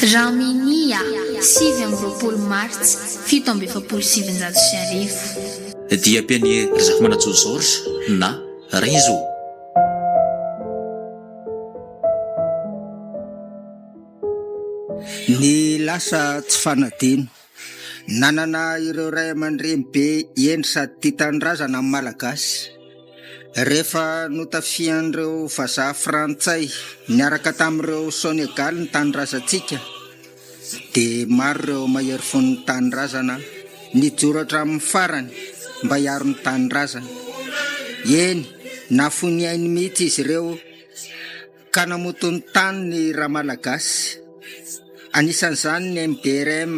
Raminia, 29 martsa 1947. Dia ampian'i Razafimanantsoa Georges na Renzo. Ny lasa tsy fanadino. Nanana ireo ray aman-dreny be hendry sady tia tanindrazana ny Malagasy. Rehefa notafihan'ireo vazaha frantsay niaraka tamin'ireo Sonegaly ny tanindrazantsika dia maro ireo mahery fon'ny tanindrazana nijoro hatramin'ny farany mba hiaro ny tanindrazana. Eny, nafoy ny ainy mihitsy izy ireo Ka namoto ny tany ny Ramalagasy. Anisan'izany ny MDRM,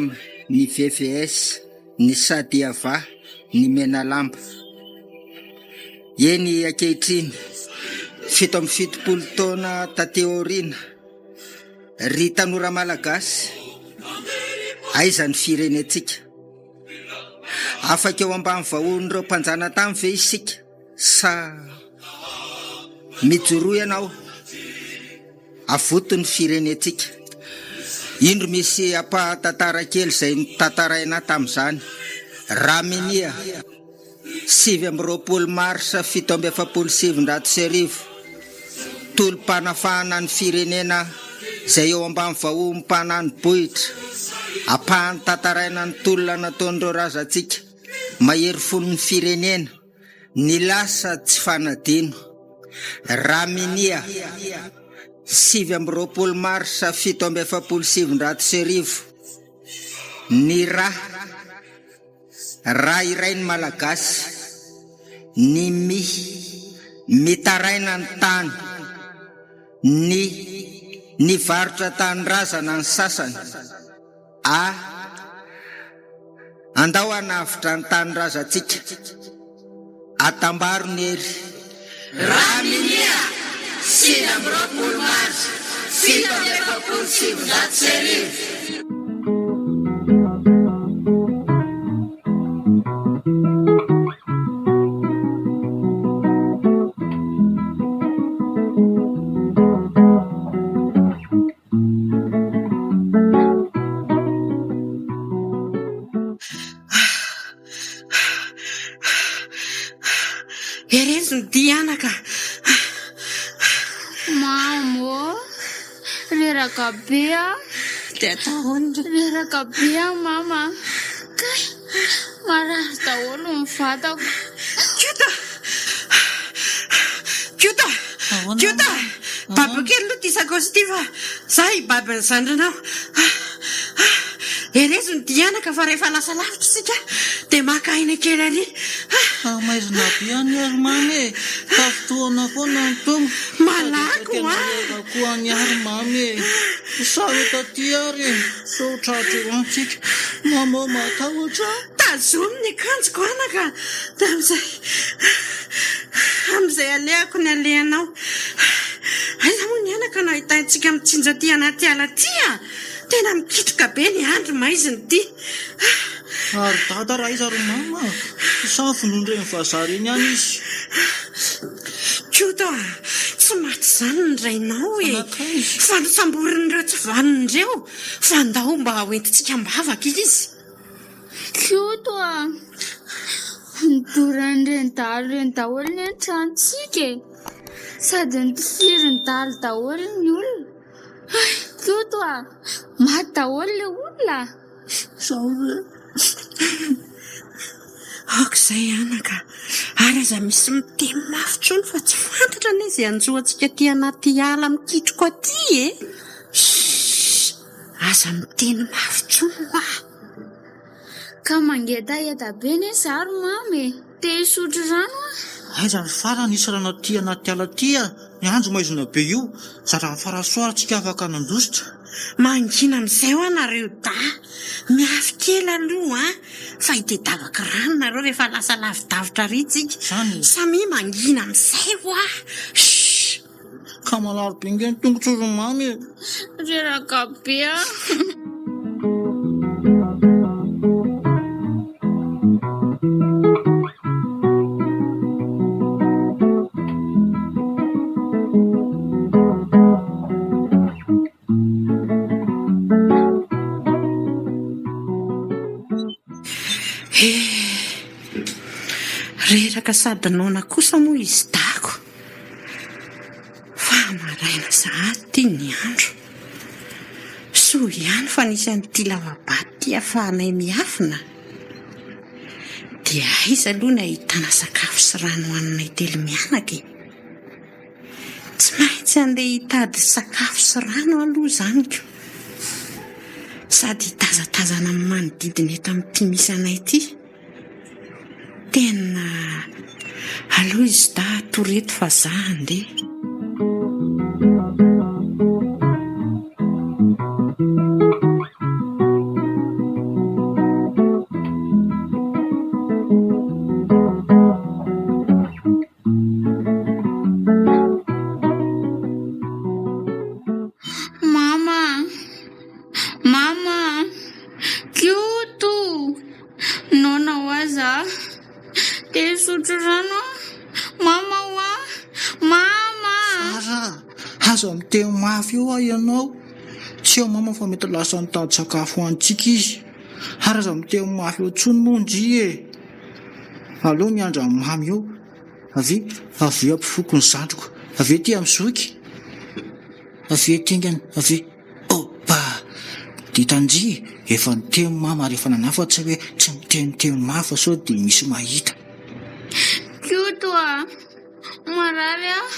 ny VVS, ny Sadiava, ny Menalamba. Eny ankehitriny, 77 taona taty aoriana, ry tanora Malagasy, aiza ny firenentsika? Afaka eo ambany vahohon'ireo mpanjanatany ve isika? Sa mijoroa ianao avoto ny firenentsika. Indro misy ampahan-tantara kely izay notantaraina tamin'izany. Raminia, 29 marsa 1947, tolom-panafahana ny firenena izay eo ambany vahohon'ny mpanani-bohitra. Ampahany tantaraina ny tolona nataon'ireo razantsika mahery fon'ny firenena. Ny lasa tsy fanadino. Raminia, 29 marsa 1947, Ny ra, ra iray ny Malagasy, ny mi, mitaraina ny tany, ny, nivarotra tanindrazana ny sasany. A. Andao hanavotra ny tanindrazantsika. Atambaro ny hery. Raminia, 29 marsa 1947. Herezo ny dia anaka. Mama ô, reraka be aho. Dia atao ahoana re? Reraka be aho mama. Kay, marary daholo ny vatako. Koto! Koto! Koto! Baby kely aloha ity sakaosy ity fa za hibaby ny zandrinao. Herezo ny dianaka fa rehefa lasa lavitra isika dia maka aina kely ary. Maizina be anie ry mamy e! Tafintohana foana ny tongotra. Malaky hoa! Tena reraka koa anie ry mamy e! Sarotra aty ary e! Sao tratra eo antsika. Mama ô matahotra aho. Tazomy ny akanjoko anaka dia amin'izay amin'izay alehako ny alehanao. Aiza moa ny anaka no ahitantsika mitsinjo aty anaty ala aty a! Tena mikitroka be ny andro maizina ity. Ary dada raha aiza ry mama? Sa vonoin'ireny vazaha ireny ihany izy? Koto a! Tsy maty izany ny rainao e! Fa nankaiza? Fa nosamborin'ireo tsy vanona ireo fa ndao mba hoentintsika am-bavaka izy. Koto a! Nodoran'ireny dahalo ireny daholo anie ny tranontsika e! Sady notifirin'ny dahalo daholo ny olona. Hay! Koto a! Maty daholo ilay olona! Izao ve? Aoka izay anaka, ary aza misy miteny mafy intsony fa tsy fantatra anie izay hanjo antsika aty anaty ala mikitroka aty e! Shh! Aza miteny mafy intsony hoa! Ka mangetaheta be anie za ry mama e! Te hisotro rano aho. Aiza ny farany hisy rano aty anaty ala aty a! Ny andro maizina be io, zara ny farasoa ary tsika afaka nandositra. Mangina amin'izay hoa nareo dahy! Miafy kely aloha an! Fa hitedavaka rano nareo rehefa lasa lavidavitra ary tsika. Zany e! Samia mangina amin'izay hoa! Shh! Ka malaro be nge ny tongotro ry mamy e! Reraka be aho. Eh! Reraka sady noana kosa moa izy dago. Fa maraina sahady ity ny andro. Soa ihany fa nisy an'ity lava-bato ity ahafahanay miafina. Dia aiza aloha ny ahitana sakafo sy rano hohaninay telo mianaka e? Tsy maintsy handeha hitady sakafo sy rano aloha izany ko. Sady hitazatazana amin'ny manodidina eto amin'ity misy anay ity. Tena aleo izy dahy hatory eto fa za handeha. Mama! Mama! Koto! Noana hoa za. Te hisotro rano aho. Mama hoa! Mama! Fara, aza miteny mafy eo aho ianao. Tsy eo mama fa mety lasa nitady sakafo ho antsika izy. Ary aza miteny mafy eo intsony moa ndry e. Aleo miandry an'i mama eo. Avia, avia ampifoko ny zandriko. Avia aty amin'ny zoky. Avia aty haingana, avia. Opa! Ditan-dry, efa niteny mama ary efa nanafatra hoe tsy miteniteny mafy fa sao dia misy mahita. Koto a! Marary aho.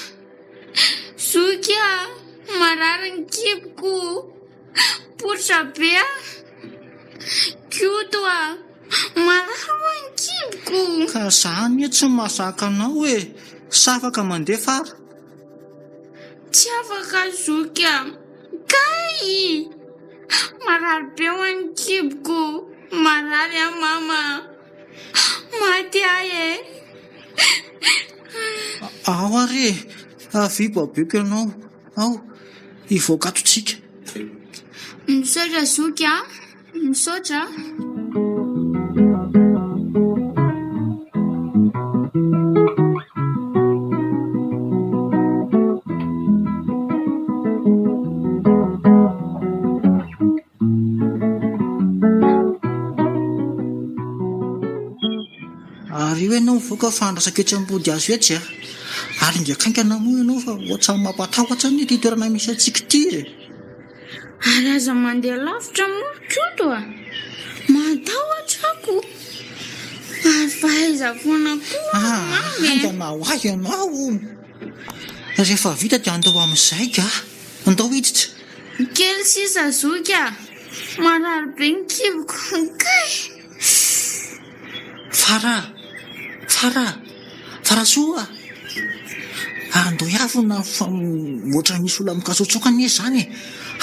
Zoky a! Marary ny kiboko. Poritra be aho. Koto a! Marary ho'a ny kiboko. Ka za anie tsy mahazaka anao e! Sa afaka mandeha fara? Tsy afaka zoky a! Kay! Marary be ho'a ny kiboko. Marary aho mama a! Maty aho e! Ao ary e! Avia babeko ianao. Ao, hivoaka ato tsika. Misaotra zoky a! Misaotra a! Ary io ianao mivoaka fa andrasako etsy ambody hazo etsy a! Ary ingakaingana moa ianao fa ohatran'ny mampatahotra anie ity toerana misy antsika ity e! Ary aza mandeha lavitra moa ry Koto a! Matahotra aho ko! Ary fa aiza foana koa ry Mamy e! Haingana ho ahy ianao! Rehefa vita dia andao amin'izay ka! Andao hiditra! Kely sisa zoky a! Marary be ny kiboko kay! Fara! Fara! Farasoa! Andao hiavona fa ohatran'ny misy olona mikatsotsoka anie izany e!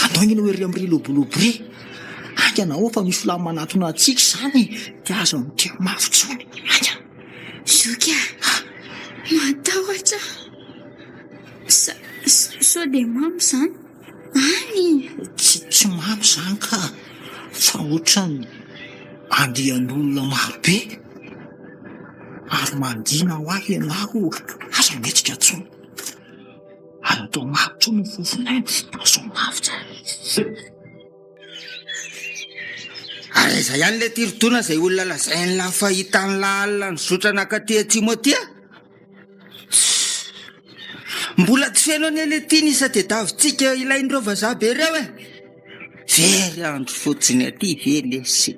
Andao haingana ho ery amin'irey lobolobo irey! Haingana ahoa fa misy olona manatona antsika izany dia aza miteny mafy intsony! Haingana! Zoky a! Matahotra aho! Sa, sao dia mamo izany? Any! Tsy, tsy mamo izany ka! Fa ohatran'ny andian'olona marobe ary mangina ho ahy ianao, aza mihetsika intsony. Aza atao mafy intsony ny fofon'aina, aza atao mafy tsara. Ary aiza ihany le tiridona izay olona lazain'lah fa hitan'lah alina nizotra nankaty atsimo aty a? Tssy! Mbola tsy feno anie le ty ny isa tediavintsika ilain'ireo vazaha be ireo e! Very andro fotsiny aty ve lesy?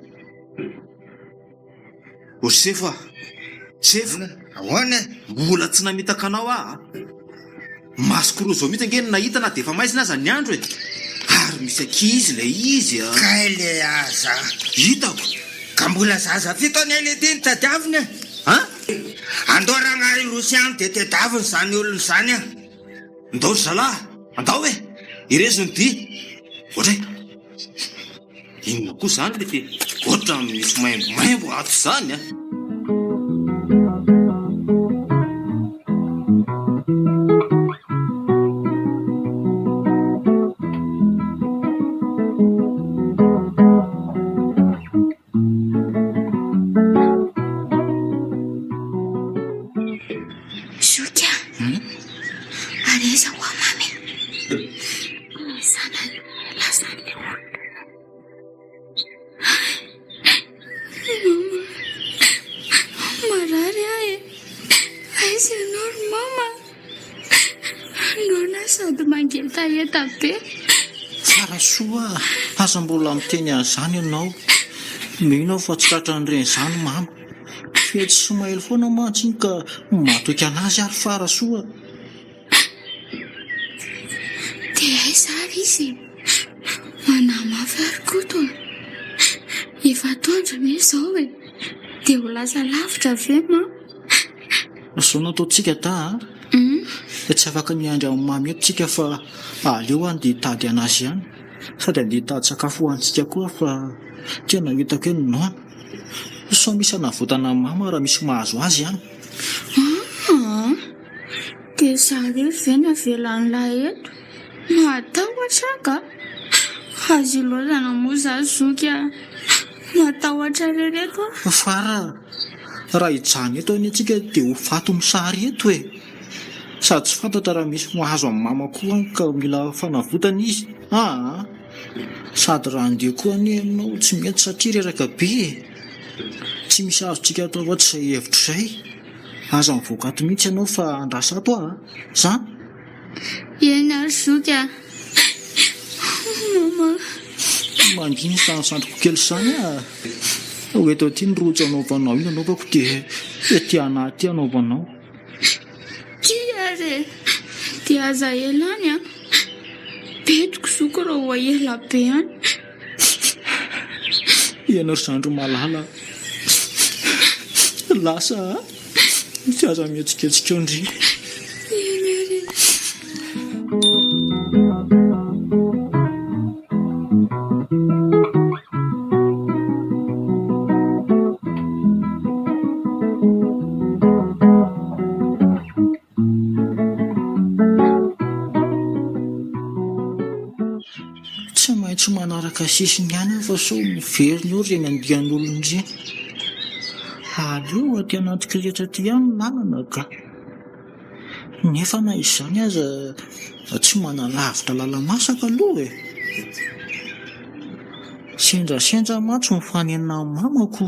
O sefo a! Sefo! Ahoana e? Mbola tsy namitaka anao aho a! Masoko roa izao mihitsy ange no nahita na dia efa maizina aza ny andro e! Ary misy ankizy ilay izy a! Kay le aza! Hitako! Ka mbola zaza fito anie le ty no tadiavina e! An? Andao rangahy hiroso ihany dia tedavina izany olona izany a! Ndao ry zalahy! Andao e! Irezo ny dia! Ohatray! Inona koa izany le ohatran'ny misy maimbomaimbo ato izany a! Zoky a! Ary aiza hoa mamy e? Zanany lasan'ilay olona. Mama. Sady mangetaheta be. Farasoa a! Aza mbola miteny an'izany ianao. Mino aho fa tsy tratran'ireny izany mama. Fetsy sy mailo foana mantsy iny ka matoky an'azy ary Farasoa. Dia aiza ary izy e? Manahy mafy ary Koto a! Efa atoandro anie izao e! Dia ho lasa lavitra ve ma? Izao no ataontsika Da a! Tsy afaka miandry an'i Mamy eto tsika fa aleo andeha hitady an'azy ihany. Sady andeha hitady sakafo hohanintsika koa fa tena hitako hoe noana. Sao misy hanavotana an'i Mama raha misy mahazo azy any. Aa! Dia za irery ve no avelan'lah eto? Matahotra aho ka! Azo ilaozana moa za zoky a! Matahotra irery eto aho. Fara, raha hijanona eto anie tsika dia ho faty mosary eto e! Sady tsy fantatra raha misy mahazo an'i mama koa any ka mila fanavotana izy aa! Sady raha handeha koa anie ianao tsy mety satria reraka be e! Tsy misy azontsika atao afa-tsy izay hevitro izay. Aza mivoaka ato mihitsy ianao fa andraso ato aho a! Zany? Eny ary zoky a! Mama. Mangina izany zandriko kely izany a! Ho eto aty ny rojo anaovanao iny anaovako dia ety anahy aty anaovanao. Tsia ary e! Dia aza ela any a! Betiko zoky raha ho ela be any. Ianao ry zandry malala lasa a! Tsy aza mihetsiketsika eo ndry. Eny ary e! Tsy maintsy manaraka sisiny ihany aho fa sao miverina eo ireny andian'olona ireny. Aleo aty anaty kirihitra aty ihany ny lalana ka. Nefa na izany aza tsy manalavitra lala-masaka aloha e. Sendrasendra mantsy mifanena amin'ny mamako.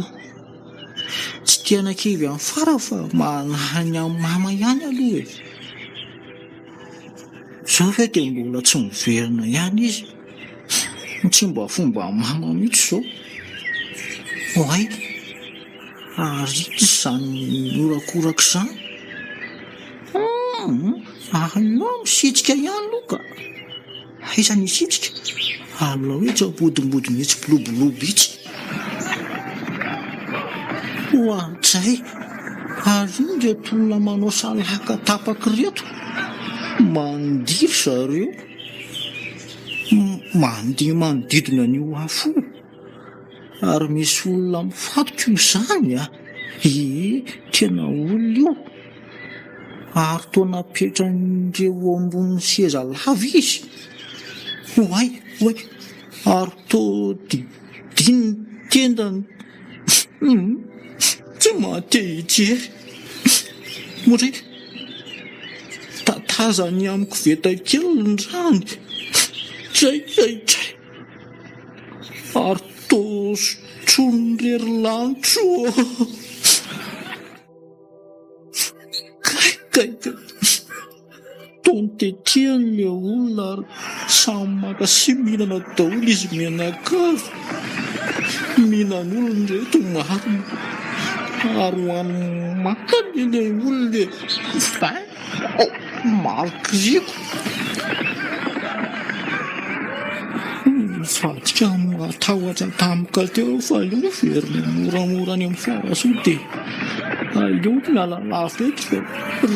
Tsy te hanakivy an'i Fara fa manahy ny an'i mama ihany aloha e. Izao ve dia mbola tsy miverina ihany izy? Tsy mba fomba mama mihitsy izao. Oay, ary inona izany mihorakoraka izany? Hum, aleo misitrika ihany aloha ka. Aiza ny hisitrika? Alao etsy ambodimbodiny etsy bilobolobo etsy. Oadray! Ary io ireto olona manao salaka tapaka ireto? Mandihy ry zareo. Mandihy manodidina an'io afo io. Ary misy olona mifatotra io izany a! Ee, tena olona io. Ary toa napetran'ireo eo ambonin'ny seza lava izy. Oay, oay, ary toa didiny ny tendany. Hum, tsy maha-te hijery. Moa ve tatazany amin'ny koveta kely ny rany? Tray, tray, tray. Ary toa sotroin'irery lanitra ô. Kay kay kay. Toa nitetiany le olona ary samy maka sy mihinana daholo izy mianakavy. Mihinan'olona ireto marina. Ary ho an'ny maka anie le olona e. Vain. Marikiriko. Nivadika matahotra tampoka teo aho fa aleo miverina moramora any amin'ny Farasoa dia aleo miala lavitra eto fa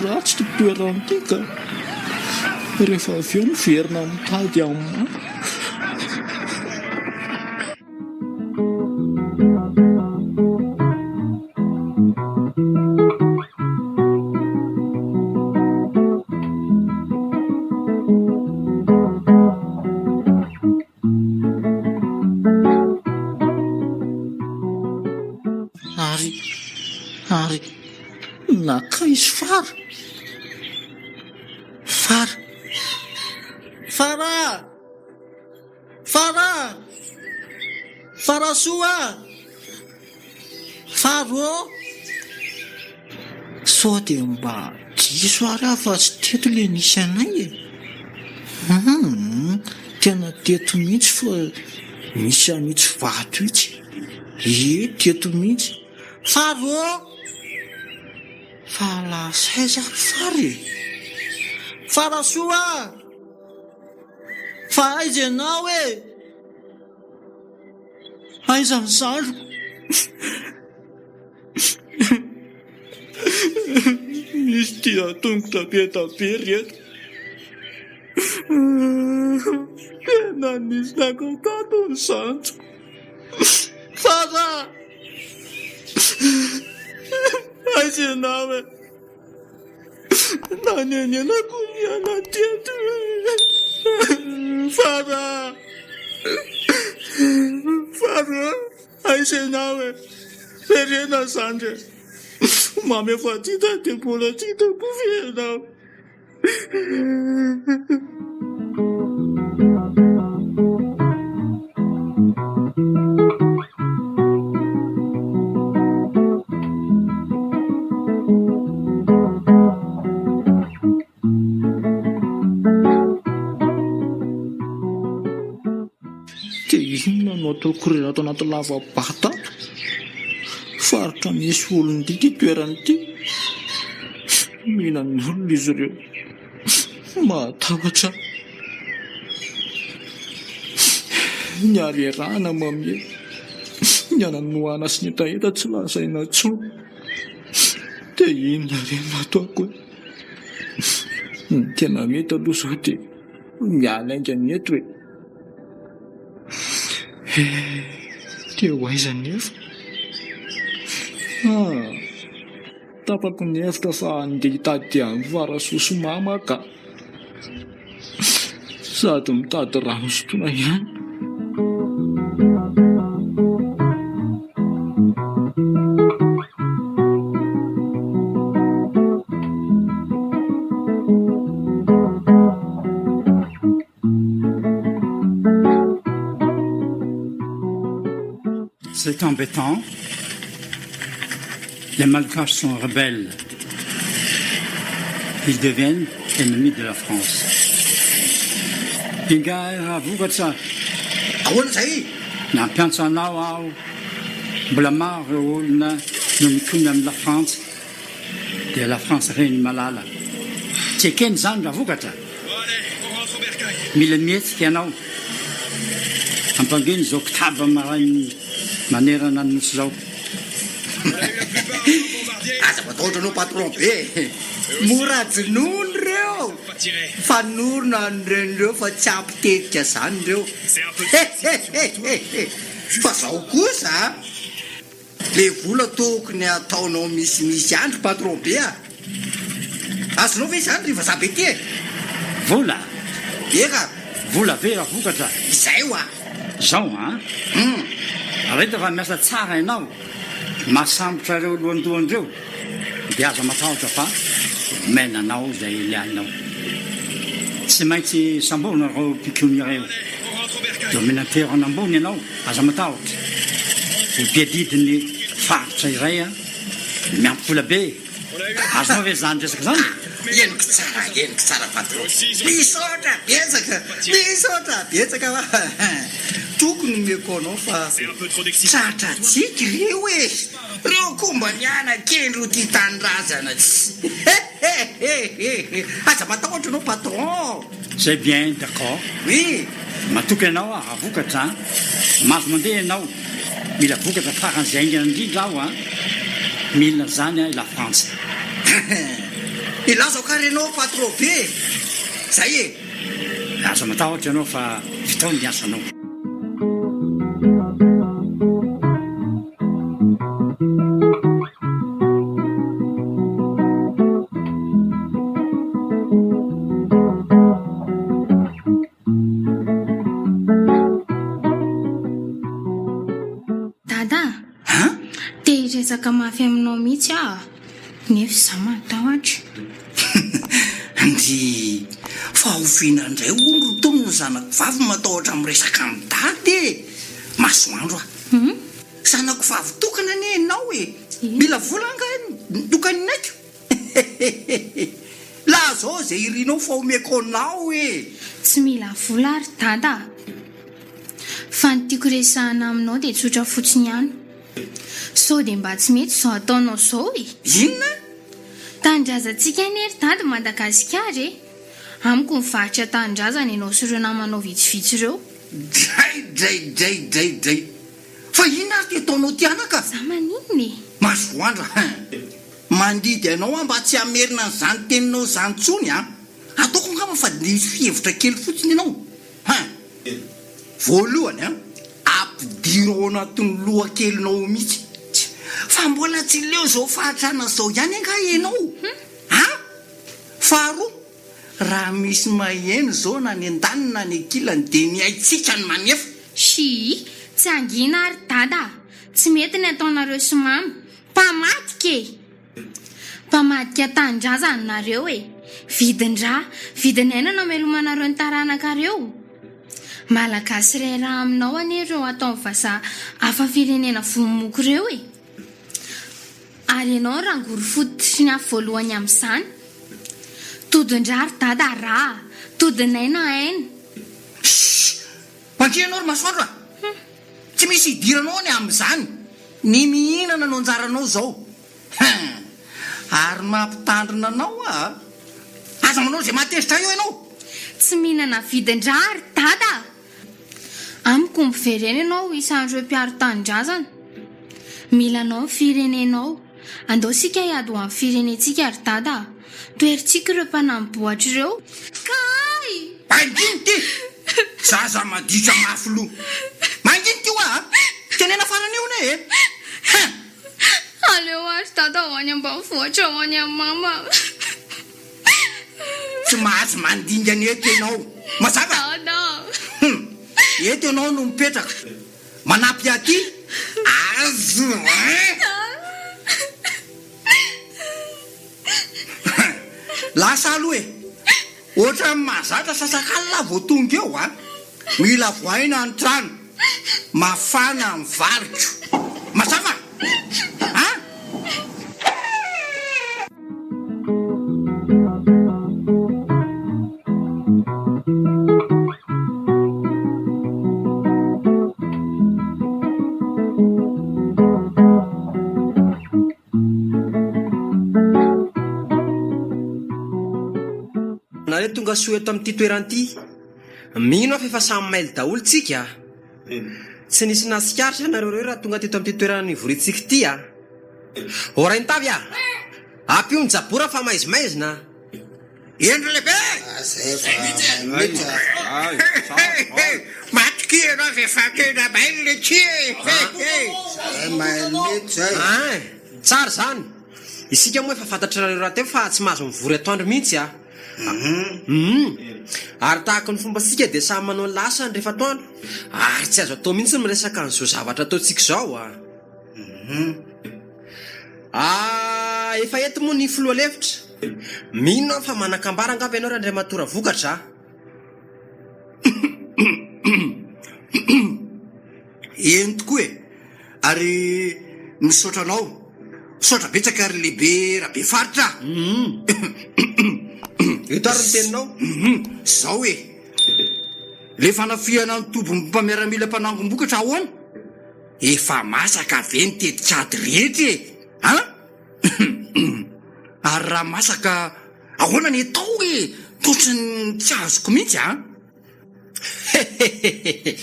ratsy ity toerana ity ka. Rehefa avy eo miverina mitady an'i Mama. Ary, ary nankaiza Fara? Fara! Fara! Fara! Farasoa! Faro ô! Sao dia mba diso ary aho fa tsy teto ilay nisy anay e! Hum, tena teto mihitsy fa misy an'itsy vato itsy. Ie, teto mihitsy. Fary ô! Fa lasa aiza ary Fary e? Farasoa a! Fa aiza ianao e? Aiza ny zandriko? Misy dian-tongotra be da be ry eto. Tena nisy naka tato ny zandriko. Fara! Aiza ianao e? Nanenenako niala teto e! Fara! Fara! Aiza ianao e? Verena zandry e! Mamy efa tsy hita dia mbola tsy hita koa ve ianao? Dia inona no ataoko irery ato anaty lava-bato ato? Faritra misy olona ity ity toerana ity. Mihinana olona izy ireo. Mahatahotra ahy. Ny harerahana mamely. Ny hananohana sy ny hetaheta tsy lazaina intsony. Dia inona re no ataoko e? Ny tena mety aloha izao dia miala haingana eto e. Eh, dia ho aiza anefa? Ah, tapako ny hevitra fa handeha hitady an'i Farasoa sy Mama aho ka. Sady mitady rano sotroina ihany. C'est embêtant. Les Malgaches sont rebelles. Ils deviennent ennemis de la France. Ingahy Ravokatra. Ahoana izay? Nampiantso anao aho. Mbola maro ireo olona no mikomy amin'i Lafrantsa. Dia Lafrantsa reny malala. Tsy ekena izany Ravokatra. Mila mihetsika ianao. Ampangino izao kitaba maraina manerana ny nosy izao. Aza matahotra anao patron be e! Mora jonono ireo! Fanorona an'ireny ireo fa tsy ampy tetika zany ireo. Hehehehe! Fa zao kosa a! Le vola tokony ataonao misimisy ihany ry patron be a! Azonao ve izany ry vazaha be ty e? Vola? Eka! Vola ve ravokatra? Izay hoa! Zao an! Hum! Reto raha miasa tsara ianao, mahasambotra ireo lohandohany ireo, dia aza matahotra fa omena anao izay ilainao. Tsy maintsy samborina ireo mpikomy ireo. Dia omena toerana ambony ianao, aza matahotra. Ho mpiadidy ny faritra iray an, miampy vola be. Azonao ve izany resaka izany e? Henoko tsara, henoko tsara patron. Misaotra betsaka, misaotra betsaka fa tokony omeko anao fa tratrantsika ireo e! Reo koa mba niana-kendry ho tia tanindrazana tsy hehehehe! Aza matahotra anao patron. C'est bien, d'accord. Oui. Matoky anao aho rahavokatra a! Mahazo mandeha ianao. Mila vokatra faran'izay haingana indrindra aho a! Mila an'izany aho i Lafrantsa. Ilazao kary ianao patron be e! Zay e! Aza matahotra ianao fa vitao ny asanao. Dada a! Te hiresaka mafy aminao mihitsy aho nefa izaho matahotra. Ndry! Fa oviana indray hono ry Tony ny zanako vavy matahotra miresaka amin'i Dada e! Masoandro a! Zanako vavy tokana anie ianao e! Mila vola angaha ny tokaninaiko? Hehehehe! Lazao izay irinao fa omeko anao e! Tsy. Tsy mila vola aho ry dada a! Fa ny tiako resahana aminao dia tsotra fotsiny ihany. Sao dia mba tsy mety izao ataonao izao e? Inona? Tanindrazantsika anie ry dada Madagasikara e! Amiko mivarotra tanindrazana ianao sy ireo namanao vitsivitsy ireo. Dray dray dray dray dray! Fa inona ary ity ataonao ity anaka? Za maninona e? Masoandro hein! Mandidy anao aho mba tsy hamerina an'izany teninao izany intsony an! Ataoko angamba fa diso fihevitra kely fotsiny ianao hein! Voalohany an, ampidiro ao anatin'ny loha kelinao ao mihitsy fa mbola tsy leo izao fahantrana izao ihany angaha ianao an! Faharoa, raha misy maheno izao na any an-daniny na any an-kilany dia ny haintsika ny manefa. Shii, tsy hangina ary dada a! Tsy mety ny ataonareo sy mama. Mpamadika e! Mpamadika tanindrazana nareo e! Vidin-dra, vidin'aina no amelomanareo ny taranakareo. Malagasy iray ra aminao anie ireo ataon'ny vazaha hafa firenena vonomoko ireo e! Ary ianao rangory fototry ny afo voalohany amin'izany. Todin-dra ry dada ra a! Todin'aina aina. Shh! Mankia ianao ry masoandro a! Tsy misy idiranao ny amin'izany. Ny mihinana no anjaranao izao. Hein! Ary mampitandrina anao aho a! Aza manao izay mahatezitra ahy eo ianao! Tsy mihinana vidin-dra ry dada a! Amiko miverena ianao ho isan'ireo mpiaro tanindrazana. Mila anao ny firenenao. Andao isika hiady ho an'ny firenentsika ry dada a! Toherintsika ireo mpanani-bohitra ireo. Kay! Mangina ity! Zaza maditra mafy loha. Mangina ity hoa a! Tenena farany io anie e! Hein! Aleo ary dada ho any ambanivohitra ho any amin'i mama. Tsy mahazo mandingana eto ianao. Mazava? Dada! Hum! Eto ianao no mipetraka. Manampy aty azo hein! Lasa aloha e! Ohatran'ny mahazatra sasak'alina aho vao tonga eo a! Mila vohaina ny trano. Mafana ny variko. Mazava? An? Nareo tonga soa eto amin'ity toerana ity. Mino aho fa efa samy mailo daholo tsika a! Tsy nisy nahatsikaritra ianareo ireo raha tonga teto amin'ity toerana nivoriantsika ity a! Ô Rainitavy a! Ampio ny jabora fa maizimaizina a! Hendry lehibe e! Zay mihitsy e! Matokia ianao fa efa tena mailo le ty e! Zay mailo mihitsy zay! Ein! Tsara izany! Isika moa efa fantatrareo rahateo fa tsy mahazo mivory atoandro mihitsy a! Humm! Ary tahaka ny fombantsika dia samy manao ny lasany rehefa atoandro, ary tsy azo atao mihitsy ny miresaka an'izao zavatra ataontsika izao a! Humm! Ah! Efa eto moa ny filoha lefitra. Mino aho fa manan-kambara angamba ianao Randriamatoa Ravokatra a! Eny tokoa e! Ary misaotra anao. Misaotra betsaka ry lehibe Rabefaritra a! Eto ary ny teninao. Zao e! Le fanafihana ny tobim-pamiaramila mpanangom-bokatra ahoana? Efa masaka ve ny tetikady rehetra e? An? Ary raha masaka ahoana ny atao e? Toatran'ny tsy azoko mihitsy an! Hehehehe!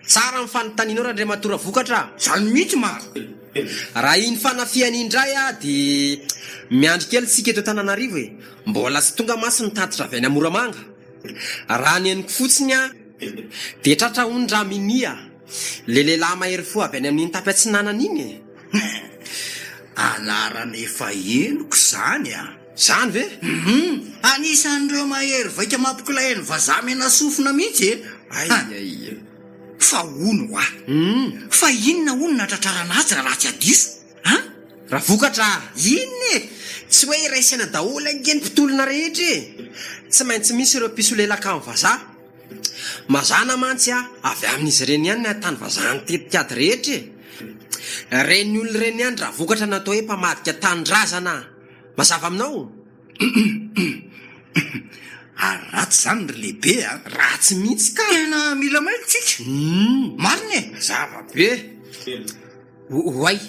Tsara ny fanontanianao Randriamatoa Ravokatra a! Zany mihitsy manko! Raha iny fanafihana iny indray a, dia miandry kely tsika eto Antananarivo e! Mbola tsy tonga mantsy ny tatitra avy any Moramanga. Raha ny henoko fotsiny a, dia tratra hono Raminia, le lehilahy mahery fo avy any amin'iny tapy atsinanana iny e! Anarana efa henoko izany a! Zany ve? Hum! Anisan'ireo mahery vaika mampikolay ny vazaha mena sofina mihitsy e! Ay ay! Fa hono hoa! Hum! Fa inona hono natratrarana azy raha tsy adiso an? Ravokatra a! Inona e? Tsy hoe iray saina daholo ange ny mpitolona rehetra e! Tsy maintsy misy ireo mpisolelaka amin'ny vazaha. Mazàna mantsy a, avy amin'izy ireny ihany ny ahatany vazaha ny tetikady rehetra e! Ireny olona ireny ihany Ravokatra no atao hoe mpamadika tanindrazana a! Mazava aminao? Ary ratsy izany ry lehibe a! Ratsy mihitsy ka! Tena mila mailo tsika! Marina e! Mazava be! Oay!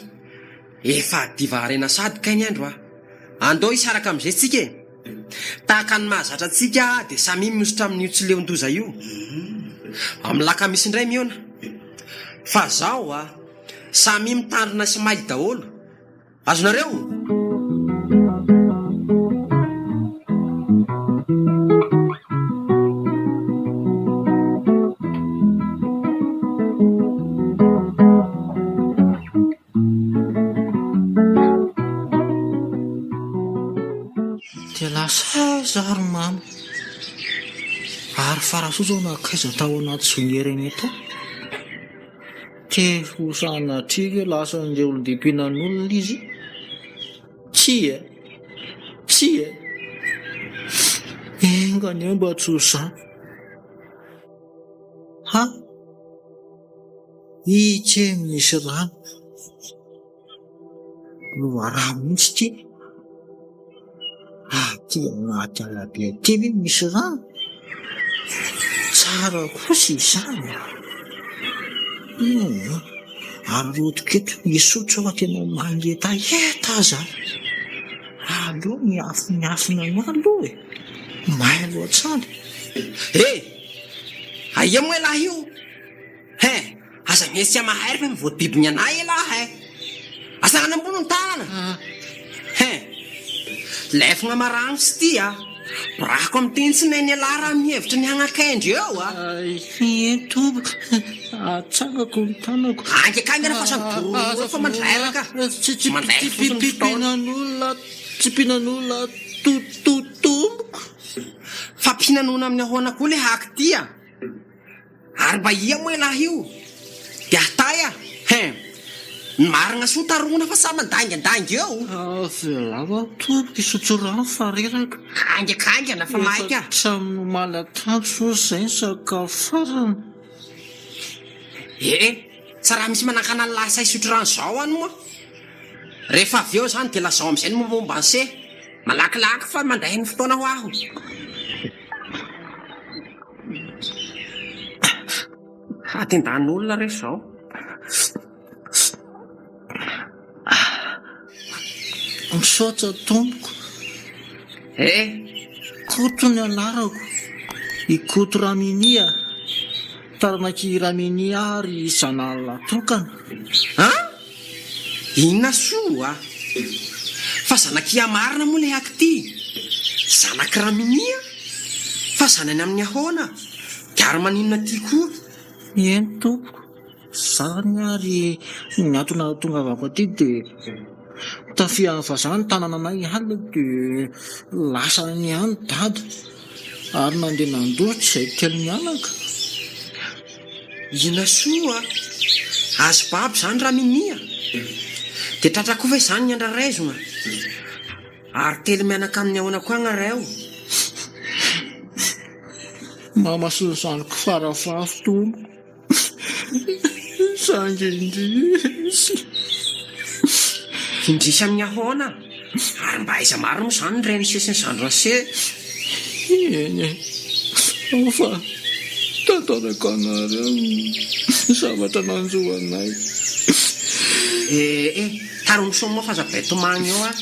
Efa hadiva harena sady kay ny andro a! Andao hisaraka amin'izay tsika e! Tahaka ny mahazatra antsika dia samia mihosotra amin'io tsileon-doza io. Amin'ny lakamisy indray mihaona. Fa zao a! Samia mitandrina sy mailo daholo. Azonareo? Dia lasa aiza ary mama? Ary Farasoa zao nankaiza tao anaty zonierene tao? Te ho sanatria ve lasan'ireo olon-dehibenan'olona izy? Tsia! Tsia! Enga anie mba tsy ho izany. Ha? Ity misy rano. Loharano mihitsy ity. Aty anaty ala be aty ve misy rano? Tsara kosa izany a! Hum, ary rodiko eto hisotro aho fa tena mangetaheta aza. Aleo miafinafina any aloha e! Mailo hatrany. He! Aia moa ialahy io? He! Aza mihetsika mahay ry fa mivoadidiny anay elah eh! Asangana ambony ny tanana! He! Lefogna maragnitsy ty a! Borahako amin'ny teny tsy nain'ialahy raha mihevitra ny hagnakendry eo a! Ie tompoko, atsangako ny tanako. Haingakaingana fa samy dororo eo fa mandrairaka. Tsy tsy mpinan'olona, tsy mpinan'olona tompoko. Fa mpinan'olona amin'ny ahoana koa le haky ty a? Ary mba ia moa ialahy io? Dia hatay a! Hein! Ny marina soa tarohina fa samy mandaingandainga eo! Avelao aho tompoko hisotro rano fa reraka. Haingakaingana fa maika. Efa hatramin'ny omaly atoandro zao izay ny sakafo farany. Ee, tsa raha misy manakana an'lah sahy hisotro rano zao any moa. Rehefa avy eo izany dia lazao amin'izay ny mombamomba an'se. Malakilaky fa mandray ny fotoana ho aho. Hatendan'olona re izao. Misaotra tompoko. Eh! Koto ny anarako. I Koto Raminia. Taranak'i Raminia ary zanahalahy tokana. An! Inona soa? Fa zanak'I marina moa ilay aky ty? Zanak'i Raminia? Fa zanany amin'ny ahoana? Dia ary maninona aty koa? Eny tompoko, zany ary ny antony nahatongavako aty dia tafihan'ny vazaha ny tanananay alina dia lasany ihany dada ary nandeha nandositra izay telo mianaka. Inona soa a! Azo babo izany Raminia? Dia tratra koa ve izany ny andrarezina? Ary telo mianaka amin'ny ahoana koa agnareo? Mama sy ny zandriko faravavy tompoko. Saingy indrisy. Indrisy amin'ny ahoana? Ary mba aiza marina moa izany ny ren'i se sy ny zandrin'i se? Eny e, ao fa tantarako anareo ny zavatra nanjo anay. Eh eh, taromy soa moa fa aza be tomagny eo ah.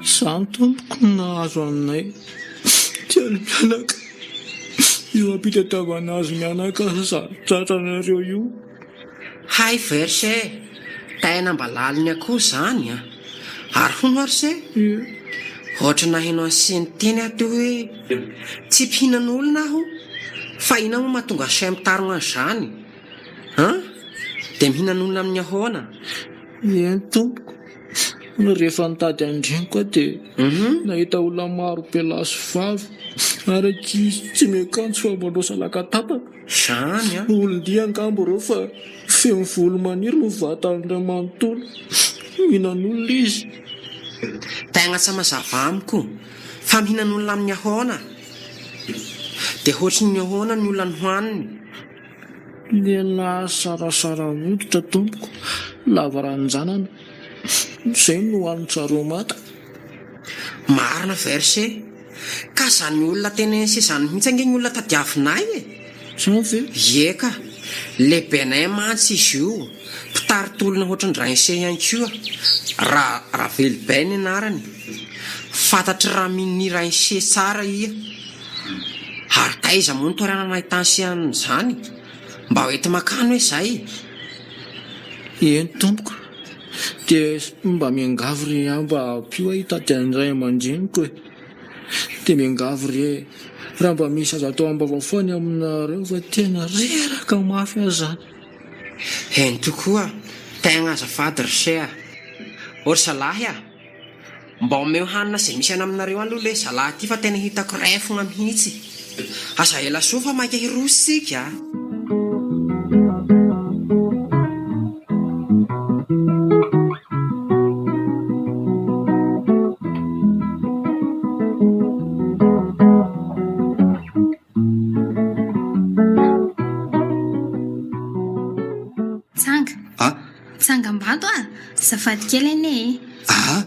Izany tompoko no nahazo anay telo mianaka io ampitadiavana azy mianaka tratranareo io. Hay verse e! Tena mba laliny akoho zany an! Ary hono ary se? Ohatry naheno an'i se niteny aho teo hoe tsy mpihinan'olona aho fa inona moa mahatonga se mitarogna an'izany? An? Dia mihinan'olona amin'ny ahoana? Eny tompoko, rehefa nitady an-dreniko aho dia nahita olona maro be lahy sy vavy ary ankizy tsy miakanjo fa manao salaka tapaka. Zany an! Olon-dia angamba ireo fa feno volo maniry ny vatany iray manontolo. Mihinan'olona izy. Tegna tsy mazava amiko. Fa mihinan'olona amin'ny ahoana? Dia hoatry ny ahoana ny olona nohaniny? Lehilahy zarazara hoditra tompoko, lava ranjanana, izay no nohanin-tsareo manta. Marina verse. Ka zany olona teneniny izany mihitsy ange ny olona tadiavinay e! Zany ve? Ie ka! Lehibenay mantsy izy io, mpitari-tolona ohatran-dRainse ihany koa, Ra, Ravelobe ny anarany. Fantatr'i Ramini Rainse tsara ia. Ary taiza moa ny toerana nahitan'se an'izany? Mba ho enti-makany hoe izay? Eny tompoko. Dia mba miangavy re aho mba ampio aho hitady an'ny ray aman-dreniko e! Dia miangavy re raha mba misy azo atao am-bava foana aminareo fa tena reraka mafy aho zany. Eny tokoa, tegna azafady ry se a! Ô ry zalahy a! Mba omeo hanina izay misy any aminareo any aloha le zalahy ty fa tena hitako refogna mihitsy. Aza ela soa fa maika hiroso tsika a! Tsanga. A. Tsangambato a! Azafady kely anie e! Aa!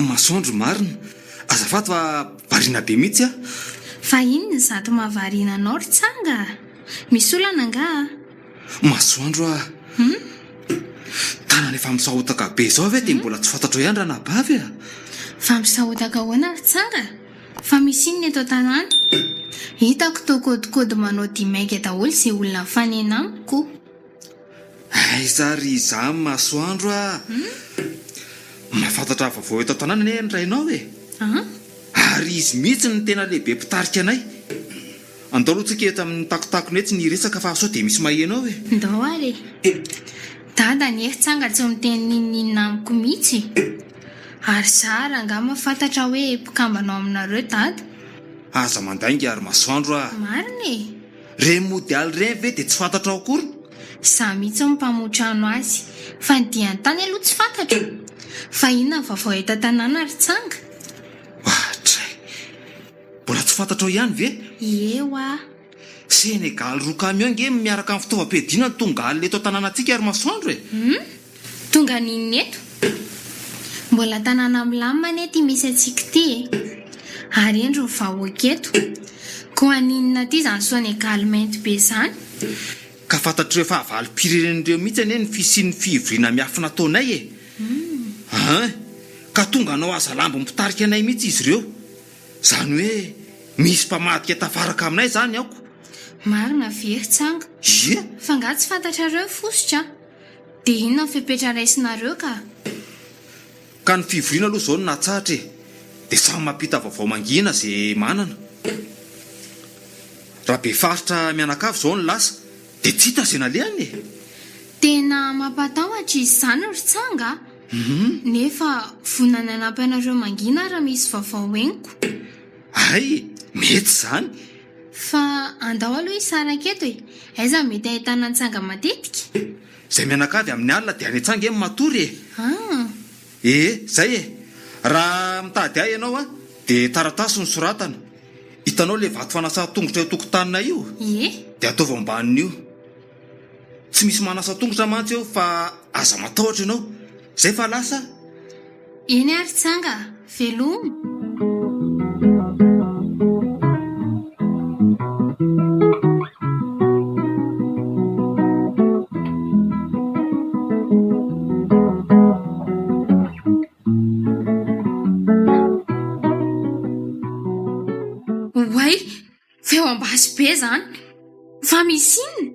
Masoandro marina! Azafady fa variana be mihitsy aho. Fa inona izato mahavariana anao ry Tsanga a? Misy olana angaha? Masoandro a! Tanana efa misahotaka be izao ve dia mbola tsy fantatrao ihany ranabavy a? Fa misahotaka ahoana ry Tsanga? Fa misy inona eto an-tanàna? Hitako toa kôdikôdy manao dimainga daholo izay olona mifanena amiko. Aiza ary izany masoandro a! Mahafantatra vaovao eto an-tanàna anie ny rainao e! Ary izy mihitsy no tena lehibe mpitarika anay. Andao aloha tsika eto amin'ny takotakona etsy ny hiresaka fa sao dia misy maheno ao e! Ndao ary e! Dada anie ry tsanga tsy miteny n'inon'inona amiko mihitsy e! Ary za ary angaha mahafantatra hoe mpikambana ao aminareo dada? Aza mandainga ry masoandro a! Marina e! Ireny mody aly ireny ve dia tsy fantatrao akory? Za mihitsy no mpamotrano azy. Fa ny dian-tany aloha tsy fantatro. Fa inona ny vaovao eto an-tanàna ry tsanga? Ohatray. Mbola tsy fantatrao ihany ve? Ie hoa. Senegaly roa camion nge miaraka amin'ny fitaovam-piadiana no tonga alina eto an-tanànantsika ry Masoandro e! Hum? Tonga n'inona eto? Mbola tanàna milamina anie ity misy antsika ity e! Ary indro ny vahoaka eto. Koa haninona aty izany Sonegaly mainty be izany? Ka fantatr'ireo fahavalom-pirenena ireo mihitsy anie ny fisian'ny fivoriana miafina ataonay e! Hein! Ka tonga hanao hazalambo mpitarika anay mihitsy izy ireo. Izany hoe misy mpamadika tafaraka aminay izany aoko. Marina ve ry Tsanga? Ie! Fa angaha tsy fantatrareo ny fositra? Dia inona ny fepetra raisinareo ka? Ka ny fivoriana aloha izao no natsahatra e! Dia samy mampita vaovao mangina ze manana. Raha be faritra mianakavy izao no lasa dia tsy hita ze nalehany e! Tena mampatahotra izy izany ry Tsanga a! Nefa vonona ny hanampy anareo mangina raha misy vaovao henoko. Hay! Mety izany! Fa andao aloha hisaraka eto e! Aiza no mety ahitana antsanga matetika? Izay mianakavy amin'ny alina dia any an-tsaha ange no matory e! Ah! Ee, izay e! Raha mitady ahy ianao an, dia taratasy no soratana. Hitanao ilay vato fanasan-tongotra eo an-tokotaninay io? Ie. Dia ataovy ambanin'io. Tsy misy manasa tongotra mantsy eo fa aza matahotra ianao. Izay fa lasa aho. Eny ary tsanga a! Veloma! Oay! Feo am-basy be izany! Fa misy inona?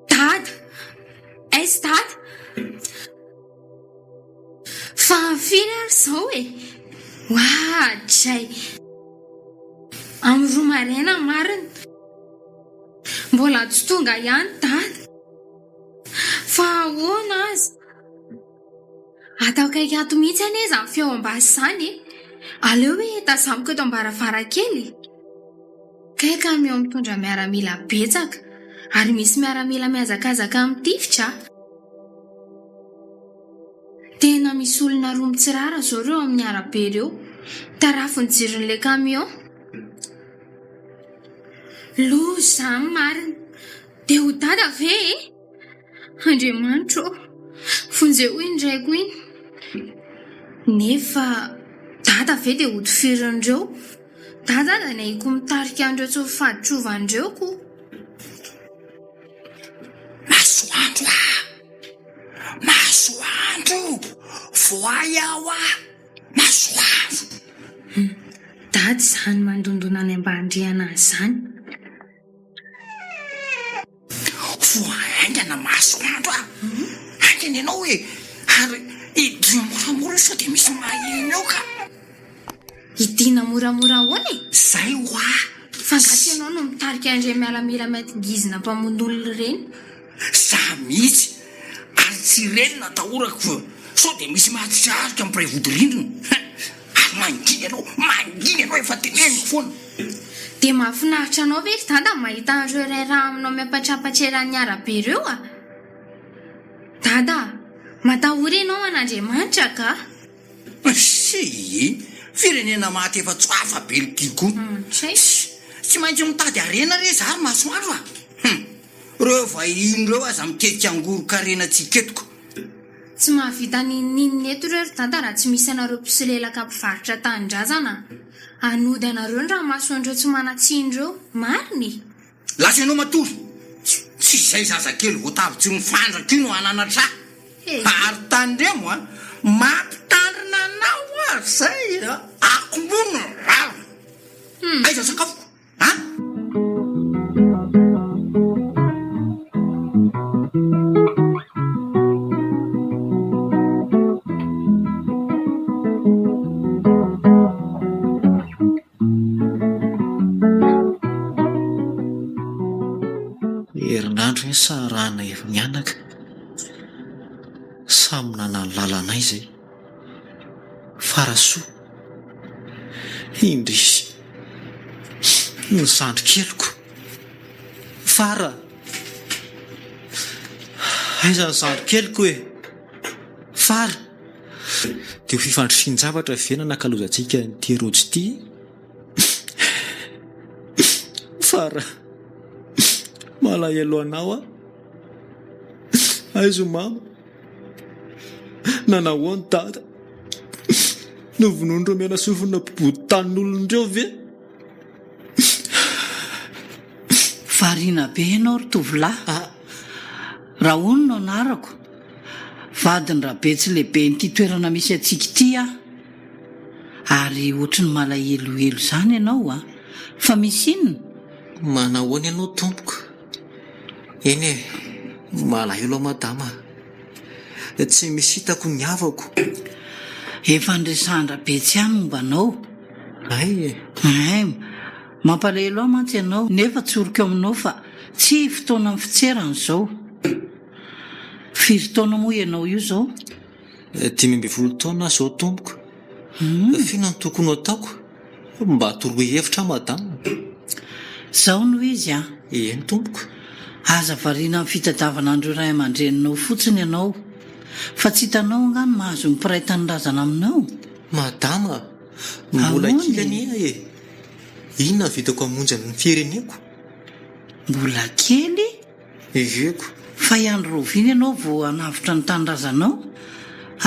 Dada! Aiza Dada? Fa firy ary izao e? Oadray! Amin'ny roa maraina marina. Mbola tsy tonga ihany Dada. Fa ahoana aza? Ato akaiky ato mihitsy anie izany feo am-basy izany e! Aleo hoe tazamiko eto am-baravarankely e! Kay kamiao mitondra miaramila betsaka ary misy miaramila mihazakazaka mitifitra a! Tena misy olona roa mitsirara izao ireo amin'ny arabe ireo. Tarafin'ny jiron'ilay camion. Loza izany marina. Dia ho dada ve e? Andriamanitra ô! Vonjeo iny raiko iny. Nefa dada ve dia hotifirin'ireo? Dada aza nahiko mitarika an'ireo tsy ho faditrovana ireo ko. Masoandro ah! Masoandro! Voay aho ah! Masoandro! Dada izany mandondona any ambany rihana any izany. Voa haingana masoandro ah! Haingana ianao e! Ary idino moramora io sao dia misy maheno eo ka! Idina moramora ahoana e? Zay hoa! Fa angaha tsy ianao no mitarika an'ireny miaramila mainty ngizina mpamono olona ireny? Za mihitsy! Ary tsy ireny no atahorako fa sao dia misy mahatsikaritra mpiray vodirindrina! Ary mangina ianao, mangina ianao efa teneniko foana! Dia mahafinaritra anao ve ry dada ny mahita an'ireo iray rà aminao miampatrampatra eran'ny arabe ireo a? Dada a! Matahora ianao an'Andriamanitra ka! Sii! Firenena maty efa tsy afa-belona ity koa. Tsy maintsy mitady harena re za ry masoandro a! Hum! Ireo vahiny ireo aza mitetika hangoron-karena antsika eto ko! Tsy mahavita n'inon'inona eto ireo ry dada raha tsy misy anareo mpisolelaka mpivarotra tanindrazana a! Hanody anareo ny ranomason'ireo tsy manan-tsiny ireo, marina e! Lasa ianao matory! Tsy izay zazakely voatavo tsy mifandraka io no hananatra ahy! Ary tandremo a! Mampitandrina anao aho zay a! Akombony ny vava! Aiza ny sakafoko? A! Herinandro iny saharahana efa mianaka. Samy nanana ny lalanay izay. Farasoa. Indrisy. Ny zandry keliko. Fara. Aiza ny zandry keliko e? Fara. Dia ho fifandrifian-javatra ve nanakalozantsika an'ity rojo ity? Fara. Malahelo anao aho. Aiza o mama? Nanahoana dada? Novonoin'ireo mena sofina mpibodo tanin'olona ireo ve? Variana be ianao ry tovolahy a! Rahono no anarako. Vadin-dRabetsy lehiben'ity toerana misy antsika ity aho. Ary ohatry ny malahelohelo izany ianao a! Fa misy inona? Manahoana ianao tompoko? Eny e, malahelo aho madama a! Tsy misy hitako ny havako. Efa niresahan-dRabetsy ahy momba anao. Hay e! Hay, mampalahelo ahy mantsy ianao nefa tsoriko aminao fa tsy fotoanan'ny fitserana izao. Firy taona moa ianao io izao? 15 taona aho izao tompoko. F'inona no tokony ho ataoko? Mba toroy hevitra aho madame. Zao no izy an! Eny tompoko. Aza variana amin'ny fitadiavana an'ireo ray aman-dreninao fotsiny ianao. Fa tsy hitanao angaha ny mahazo ny mpiray tanindrazana aminao? Madama, mbola Ahoana kely e? anie aho e! Inona no vitako hamonjy ny fireneko? Mbola kely? Heveriko. Fa i andro rahoviana ianao vao hanavotra ny tanindrazanao?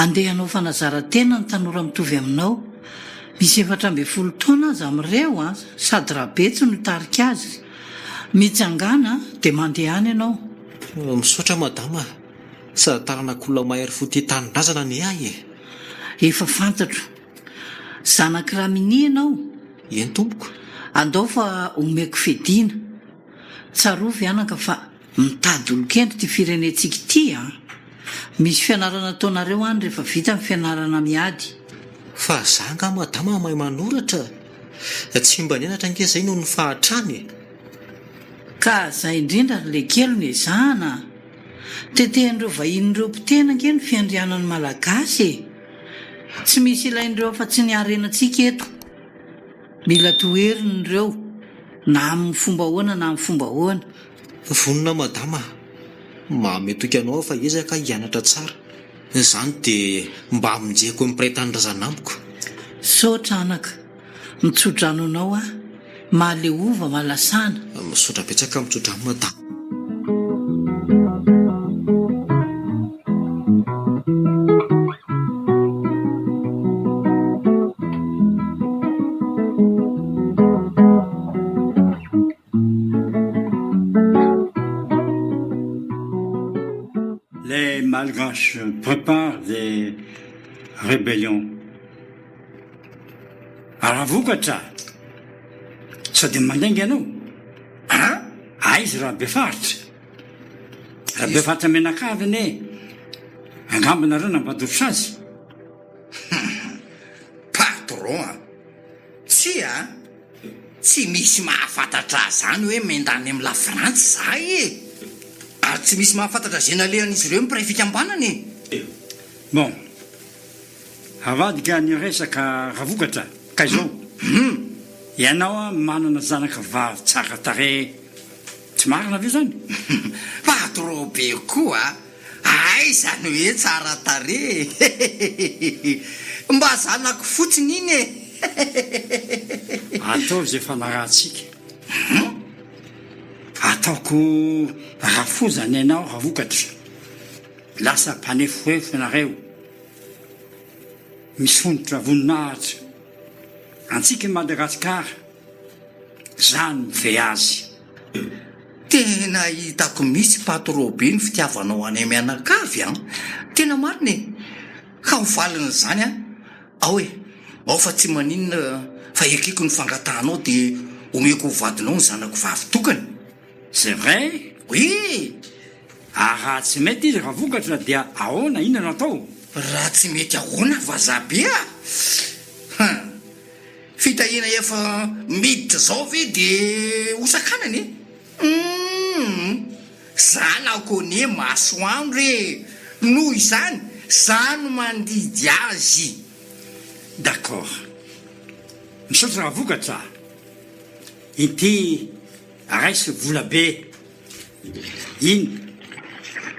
Andeha hanao fanazaran-tena ny tanora mitovy aminao. Misy 14 taona aza amin'ireo an, sady Rabetsy no hitarika azy. Mitsangàna dia mandehana ianao. Misaotra madama a! Sady taranak'olona mahery fo tia tanindrazana anie ahy e! Efa fantatro. Zanak'i Ramini ianao? Eny tompoko. Andao fa omeko fiadiana. Tsarovy anaka fa mitady olon-kendry ity firenentsika ity a! Misy fianarana ataonareo any rehefa vita ny fianarana miady. Fa za angaha madama mahay manoratra? Tsy mba nianatra ange zay noho ny fahatrana e! Ka zay indrindra ry lekely no ezahana a! Tetehan'ireo vahiny ireo mpitena ange ny fiandrianan'ny Malagasy e! Tsy misy ilain'ireo afa-tsy ny harenantsika eto. Mila toherina ireo na amin'ny fomba ahoana na amin'ny fomba ahoana. Vonona madama a! Manome toky anao aho fa hiezaka hianatra tsara. Izany dia mba hamonjeko ny mpiray tanindrazana amiko. Misaotra anaka. Mitsodrano anao aho. Mahaleova, mahalasana. Misaotra betsaka mitsodrano madama. Les Malgaches préparent des rébellions. Rahavokatra, sao dia mandainga ianao? An? Aiza Rabefaritra? Rabefaritra mianakavy anie angamba nareo nampandroso azy. Patron a! Tsia a! Tsy misy mahafantatra ahy zany hoe miandany amin'ny la Frantsa za e! Ary tsy misy mahafantatra ze nalehan'izy ireo ny mpiray fikambanana e! Bon, avadika ny resaka Ravokatra ka izao, ianao manana zanaka vavy tsara tarehy, tsy marina ve izany? Patron be koa a! Aiza no hoe tsara tarehy e! Mba zanako fotsiny iny e! Ataovy izay fanarahantsika. Ataoko rafozana ianao Ravokatra. Lasa mpanefoefo nareo. Misondrotra voninahitra antsika i Madagasikara. Za no mifehy azy. Tena hitako mihitsy patro be ny fitiavanao anay mianakavy an! Tena marina e! Ka ho valin'izany an, ao e, ao fa tsy maninona fa ekeko ny fangatahanao dia omeko ho vadinao ny zanako vavy tokana. C'est vrai? Oui! Ary raha tsy mety izy Ravokatra dia ahoana, inona no atao? Raha tsy mety ahoana vazaha be a! Hum! Fitahiana efa miditra zao ve de ho sakanana e? Humm! Zanako anie masoandro e! Noho izany za no mandidy azy. D'accord. Misaotra Ravokatra a! Ity raiso vola be iny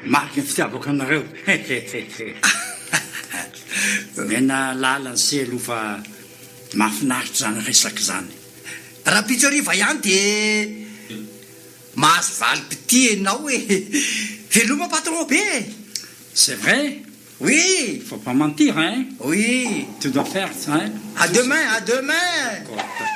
mariky ny fitiavako anareo hehehehe. Omena lalana se aloha fa mahafinaritra izany resaka izany. Rahampitso hariva ihany dia mahazo valim-pitia ianao e! Veloma patron be e! C'est vrai? Oui! Faut pas mentir hein! Oui! Tu dois faire ça hein! À demain, à demain! D'accord, d'accord.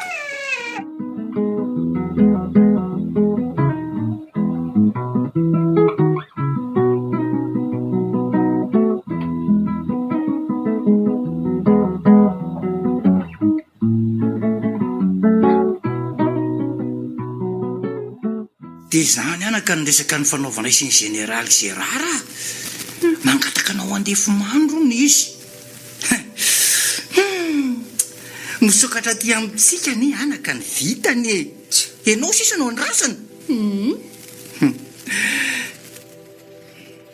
Dia izany anaka ny resaka nifanaovanay sy ny Jeneraly Gérard a! Nangataka anao handefomandry hono izy. Hum! Misokatra aty amintsika anie anaka ny vitany e! Ianao sisa no andrasana. Hum!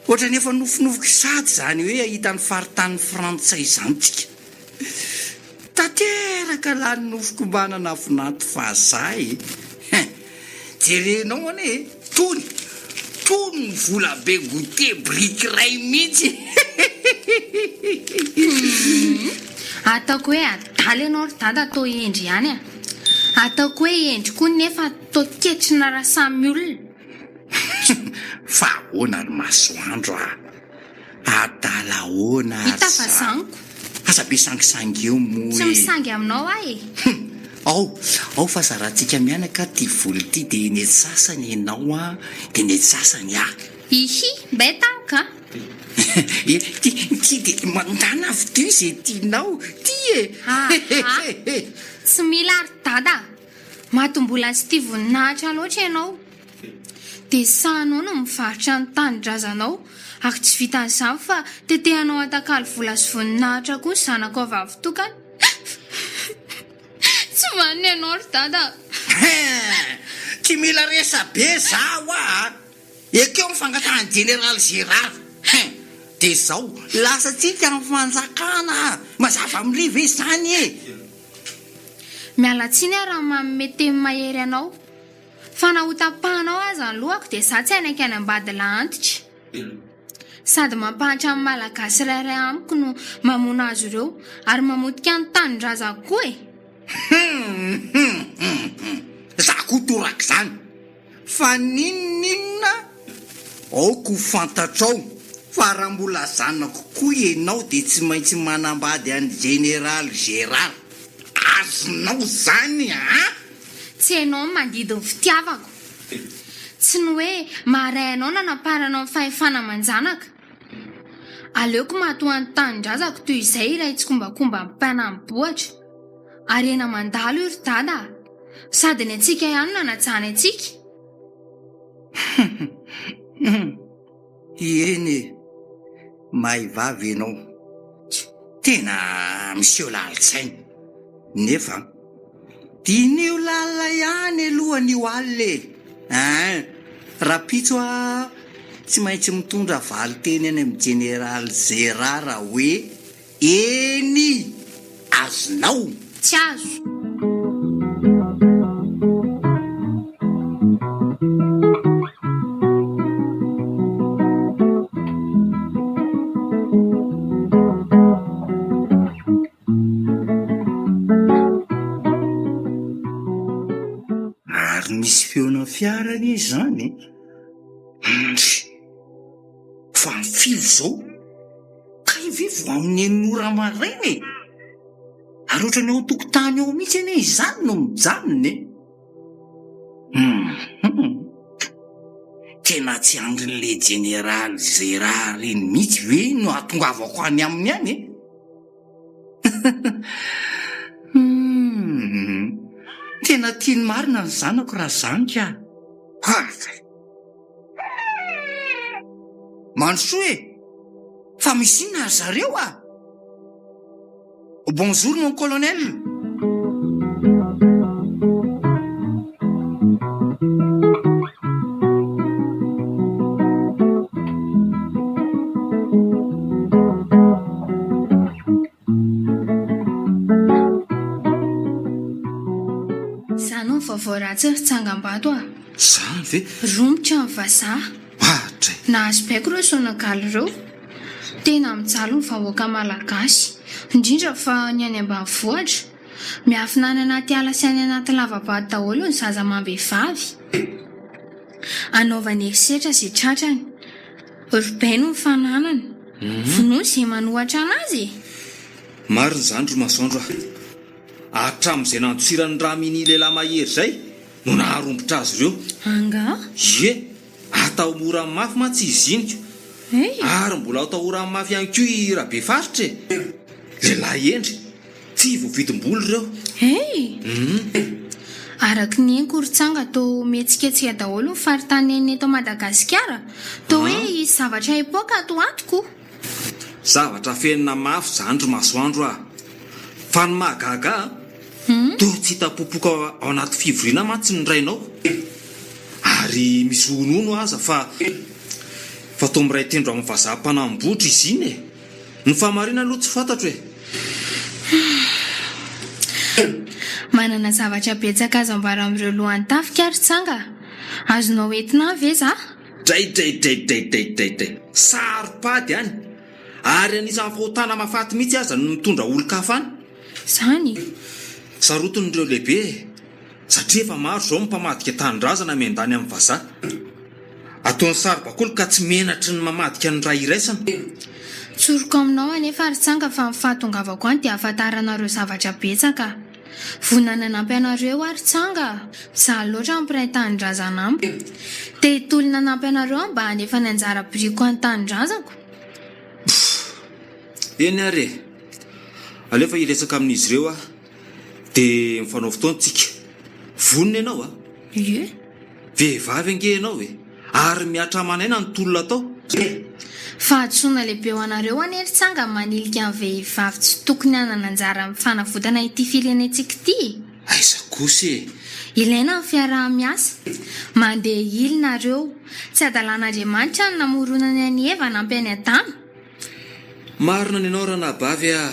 Ohatran'ny efa nofinofiko sahady izany hoe hahita ny faritanin'ny frantsay izany tsika. Tanteraka lahy ny nofiko mba hanana vinanto vazaha e! Hein! Jerenao anie e! Tony! Tony ny vola be goûter brique iray mihitsy Humm! Ataoko hoe adala ianao ry dada toa hendry ihany a! Ataoko hoe hendry koa nefa toa ketrina raha samy olona. Fa ahoana ry masoandro a! Adala ahoana ary Hita za? vazaniko. Aza be sangisangy eo moa Tsy e! misangy aminao aho e! Hum! Ao, ao fa zarantsika mianaka ty vola ity dia ny antsasany ianao an, dia ny antsasany ahy. Hihi, mbay tamiko a! E, ty, ty dia mandana vidio izay tianao, ty e! Aha! Tsy mila ry dada a! Matim-bola sy tia voninahitra loatra ianao. Dia sahanao no mivarotra ny tanindrazanao ary tsy vitan'izany fa tetehanao hatakalo vola sy voninahitra koa ny zanakao vavitokana. Tsy vanona ianao ry dada a! Hein! Tsy mila resa-be za hoa a! Ekeo ny fangatahan'i Jeneraly Gérard. Hein! Dia izao, lasa tsika ny fanjakana a! Mazava amin'le ve izany e? Miala tsiny aho raha manome teny mahery anao. Fa na ho tapahanao aza ny lohako dia za tsy hanaiky hanambady lahy antitra. Sady mampahantra ny Malagasy iray amiko no mamono azy ireo ary mamotika ny tanindrazako koa e! Hum hum hum hum! Za koa torak'izany! Fa n'inon'inona aoka ho fantatrao fa raha mbola zanako koa ianao dia tsy maintsy manambady an'i Jeneraly Gérard. Azonao izany an! Tsy ianao no mandidy ny fitiavako. Tsy ny hoe maharay anao nanamparanao ny fahefana aman-janaka. Aleoko maty ho an'ny tanindrazako toy izay hiray tsikombakomba amin'ny mpanani-bohitra. Harena mandalo io ry dada a! Sady ny antsika ihany no nanajany antsika. Hum eny e, mahay vava ianao, tena miseho lalin-tsaina, nefa diniho lalina ihany aloha anio alina e, ein, rahampitso aho tsy maintsy mitondra valin-teny any amin'ny jeneraly Gérard hoe Eny! Azonao! Tsy azo. Ary misy feona fiara anie izany e! Ndry! Fa firy izao? Kay ve vao amin'ny enina ora maraina e? Ary ohatran'ny ao an-tokotany ao mihitsy anie izany no mijanona e! Hum! Tena tsy andrin'ilay jeneraly Gérard iny mihitsy ve no hahatongavako any aminy any e? Hum! Tena tiany marina ny zanako raha izany ka! Hay! Mandrosoa e! Fa misy inona ry zareo a? Bonjour mon colonel! Izany no vaovao ratsy ry tsangambato a! Izany ve? Romotra ny vazaha. Oadray! Nahazo baiko ireo Sonagaly ireo. Tena mijaly ny vahoaka malagasy, indrindra fa ny any ambanivohitra. Miafina any anaty ala sy any anaty lava-bato daholo ny zaza amam-behivavy. Anaovany herisetra izay tratrany. Robainy ny fananany. Vonoiny izay manohatra anazy e! Marina izany ry Masoandro a! Hatramin'izay nandosiran'i Ramini lehilahy mahery izay no naharombotra azy ireo. Angaha? Ie, atao mora mafy mantsy izy iny ko. Ary mbola atahorany mafy ihany koa i Rabefaritra e! Lehilahy hendry, tsy voavidim-bola ireo. Hey! Araka ny henoko ry Tsanga toa mihetsiketsika daholo ny faritany enina eto Madagasikara, toa hoe hisy zavatra hipoaka ato ho ato ko! Zavatra afenina mafy izany ry Masoandro a! Fa ny mahagaga ahy, toa tsy hita popoka ao anaty fivoriana mantsy ny rainao. Ary misy honohono aza fa fa toa miray tendro amin'ny vazaha mpanambotra izy iny e! Ny fahamarinana aloha tsy fantatro e! Manana zavatra betsaka azo ambara amin'ireo lohan'ny tafika ry Tsanga a! Azonao entina any ve za? Draidraidraidraidraidraidraidraidrai. Saro-pady any. Ary anisan'ny fahotana mahafaty mihitsy aza ny mitondra olon-kafa any. Zany? Sarotiny ireo lehibe e. Satria efa maro izao ny mpamadika tanindrazana miandany amin'ny vazaha. Ataony saribakoly ka tsy menatry ny mamadika ny ray iraisana. Tsoriko aminao anefa ry Tsanga fa ny fahatongavako any dia ahafantaranareo zavatra betsaka. Vonona ny hanampy anareo aho ry Tsanga a! Mijaly loatra ny mpiray tanindrazana amiko. Te hitolona hanampy anareo aho mba hanefa ny anjara birikiko any tanindrazako. Pfff! Eny ary e! Aleo fa hiresaka amin'izy ireo aho dia mifanao fotoana tsika. Vonona ianao a! Ie. Vehivavy ange ianao e! Ary mihatra aman'aina ny tolona atao. Fahadisoana lehibe ho anareo anie ry tsanga ny manilika ny vehivavy tsy tokony hanana anjara amin'ny fanavotana ity firenentsika ity e! Aiza kosa e! Ilaina ny fiaraha-miasa. Mandeha ila nareo. Tsy adalan'Andriamanitra ny namoronany an'i Eva hanampy an'i Adama. Marina ny anao ranabavy a!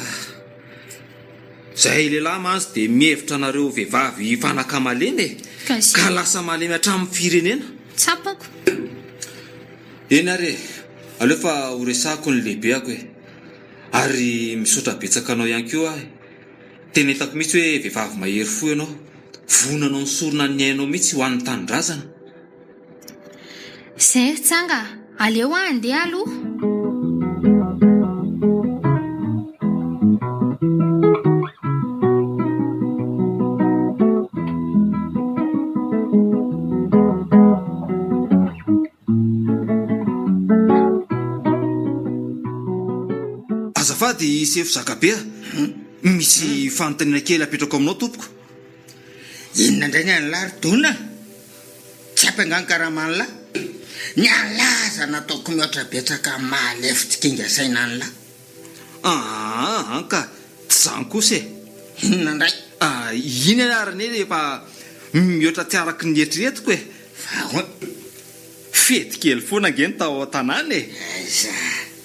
Zahay lehilahy mantsy dia mihevitra anareo vehivavy fanaka malemy e! Ka lasa malemy hatramin'ny firenena. Tsapako. Eny ary e! Aleo fa ho resahako ny lehibeako e. Ary misaotra betsaka anao ihany koa aho e. Tena hitako mihitsy hoe vehivavy mahery fo ianao. Vonona hanao ny sorona ny ainao mihitsy ho an'ny tanindrazana. Zay ry Tsanga a! Aleo aho handeha aloha. Azafady sefo zakabe a! Misy fanontaniana kely apetrako aminao tompoko. Inona indray ny an'lah ry Dona? Tsy ampy angaha ny karaman'lah? Ny an'lah aza nataoko mihoatra betsaka amin'ny maha lefy tsy kinga saina an'lah. Aa an ka, tsy izany kosa e! Inona indray? Ah, iny ary anie rehefa mihoatra tsy araky ny eritreretiko e! Fa ahoana? Fety kely foana ange ny tao an-tanàna e! Aiza?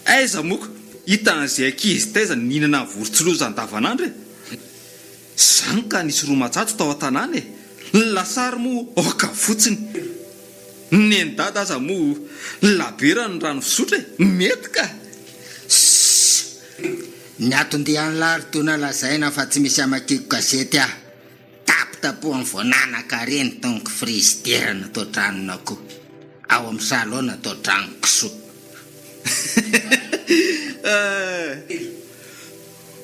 Aiza moa ko! Hitan'izay ankizy taiza nihinana vorontsiloza andavanandro e! Zany ka nisy ro matsatso tao an-tanàna e! Ny lasary moa aoka fotsiny! Ny nen'i dada aza moa labiera ny rano fisotro e! Mety ka! Sss! Ny aton-dian'lah ry Dona lazaina fa tsy misy amakiako gazety aho. Tapitapohan'ny voananaka reny tongo frizidera natao tranon'akoho. Ao amin'ny salon natao tranon-kisoa.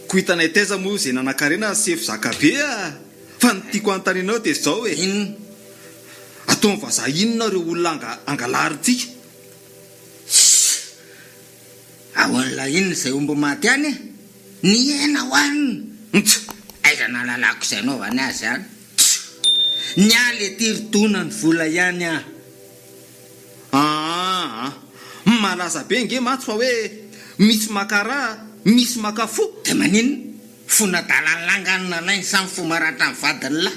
Ko hitanay taiza moa izay nanankarena sefo zakabe a! Fa ny tiako hanontaniana anao dia izao e! Inona? Ataon'ny vazaha inona ireo olona angalarintsika? Sss! Ahoan'lah inona izay omby maty any e? Ny hena hohanina! Nts! Aiza nahalalako izay anaovany azy any? Tss! Ny ahy le ty ry Dona ny vola ihany ah! Aa! Malaza be ange mantsy fa hoe misy maka ra, misy maka fo! Dia maninona? Fon'adalan'lah angaha no nalainy sa ny fo maratra ny vadin'lah?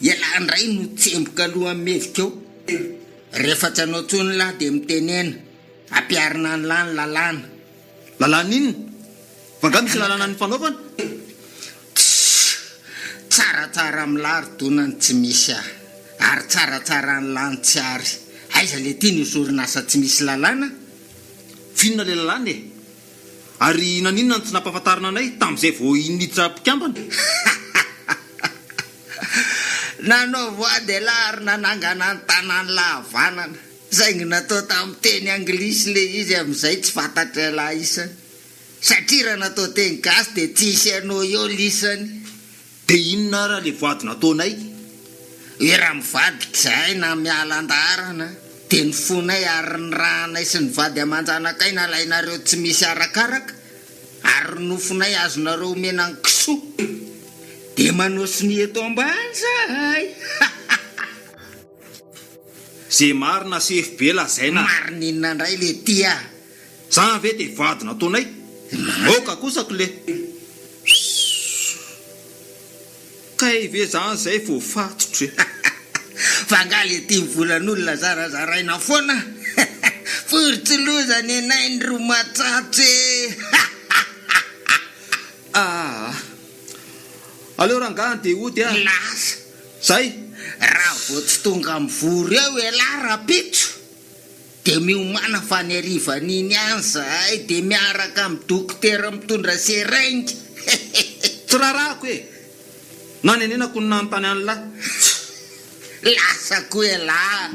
Ialahy indray no tsemboka aloha mevika eo. Rehefa tsy hanao intsony lah dia mitenena. Ampiharina an'lah ny lalàna. Lalàna inona? Fa angaha misy lalàna nifanaovana? Tssy! Tsaratsara amin'lah ry Dona ny tsy misy ah! Ary tsaratsara an'lah ny tsy ary. Aiza le ty ny orinasa tsy misy lalàna? F'inona le lalàna e? Ary naninona no tsy nampahafantarina anay tamin'izay vao niditra mpikambana? Nanao voady elah ary nanangana ny tanan'lah havanana. Saingy natao tamin'ny teny anglisy le izy amin'izay tsy fantatr'elah isany. Satria raha natao teny gasy dia tsy hisy anao eo lisany. Dia inona ara le voady nataonay? Hoe raha mivadika izahay na miala an-daharana dia ny fonay ary ny rànay sy ny vady aman-janakay nalainareo tsy misy arakaraka ary ny nofonay azonareo omena ny kisoa dia manao sonia eto ambany izahay. Ze marina sefo be lazaina. Marina inona indray le ty ah. Zany ve de voady nataonay? Aoka kosa kle. Kay ve zany zay vao fatotra e. Fa nga le ty volan'olona zarazaraina foana? Fory tsy loza nenay ny ro matsatso e! Aa. Aleo rangaha andeha hody ah. Lasa. Zay. Raha vao tsy tonga mivory eo elah rapitso dia miomàna fa ny harivan'iny ihany zahay dia miaraka amin'ny dokotera mitondra seringue. Tsy raharahako e! Nanenenako ny nanontany an'lah. Lasa koa elah.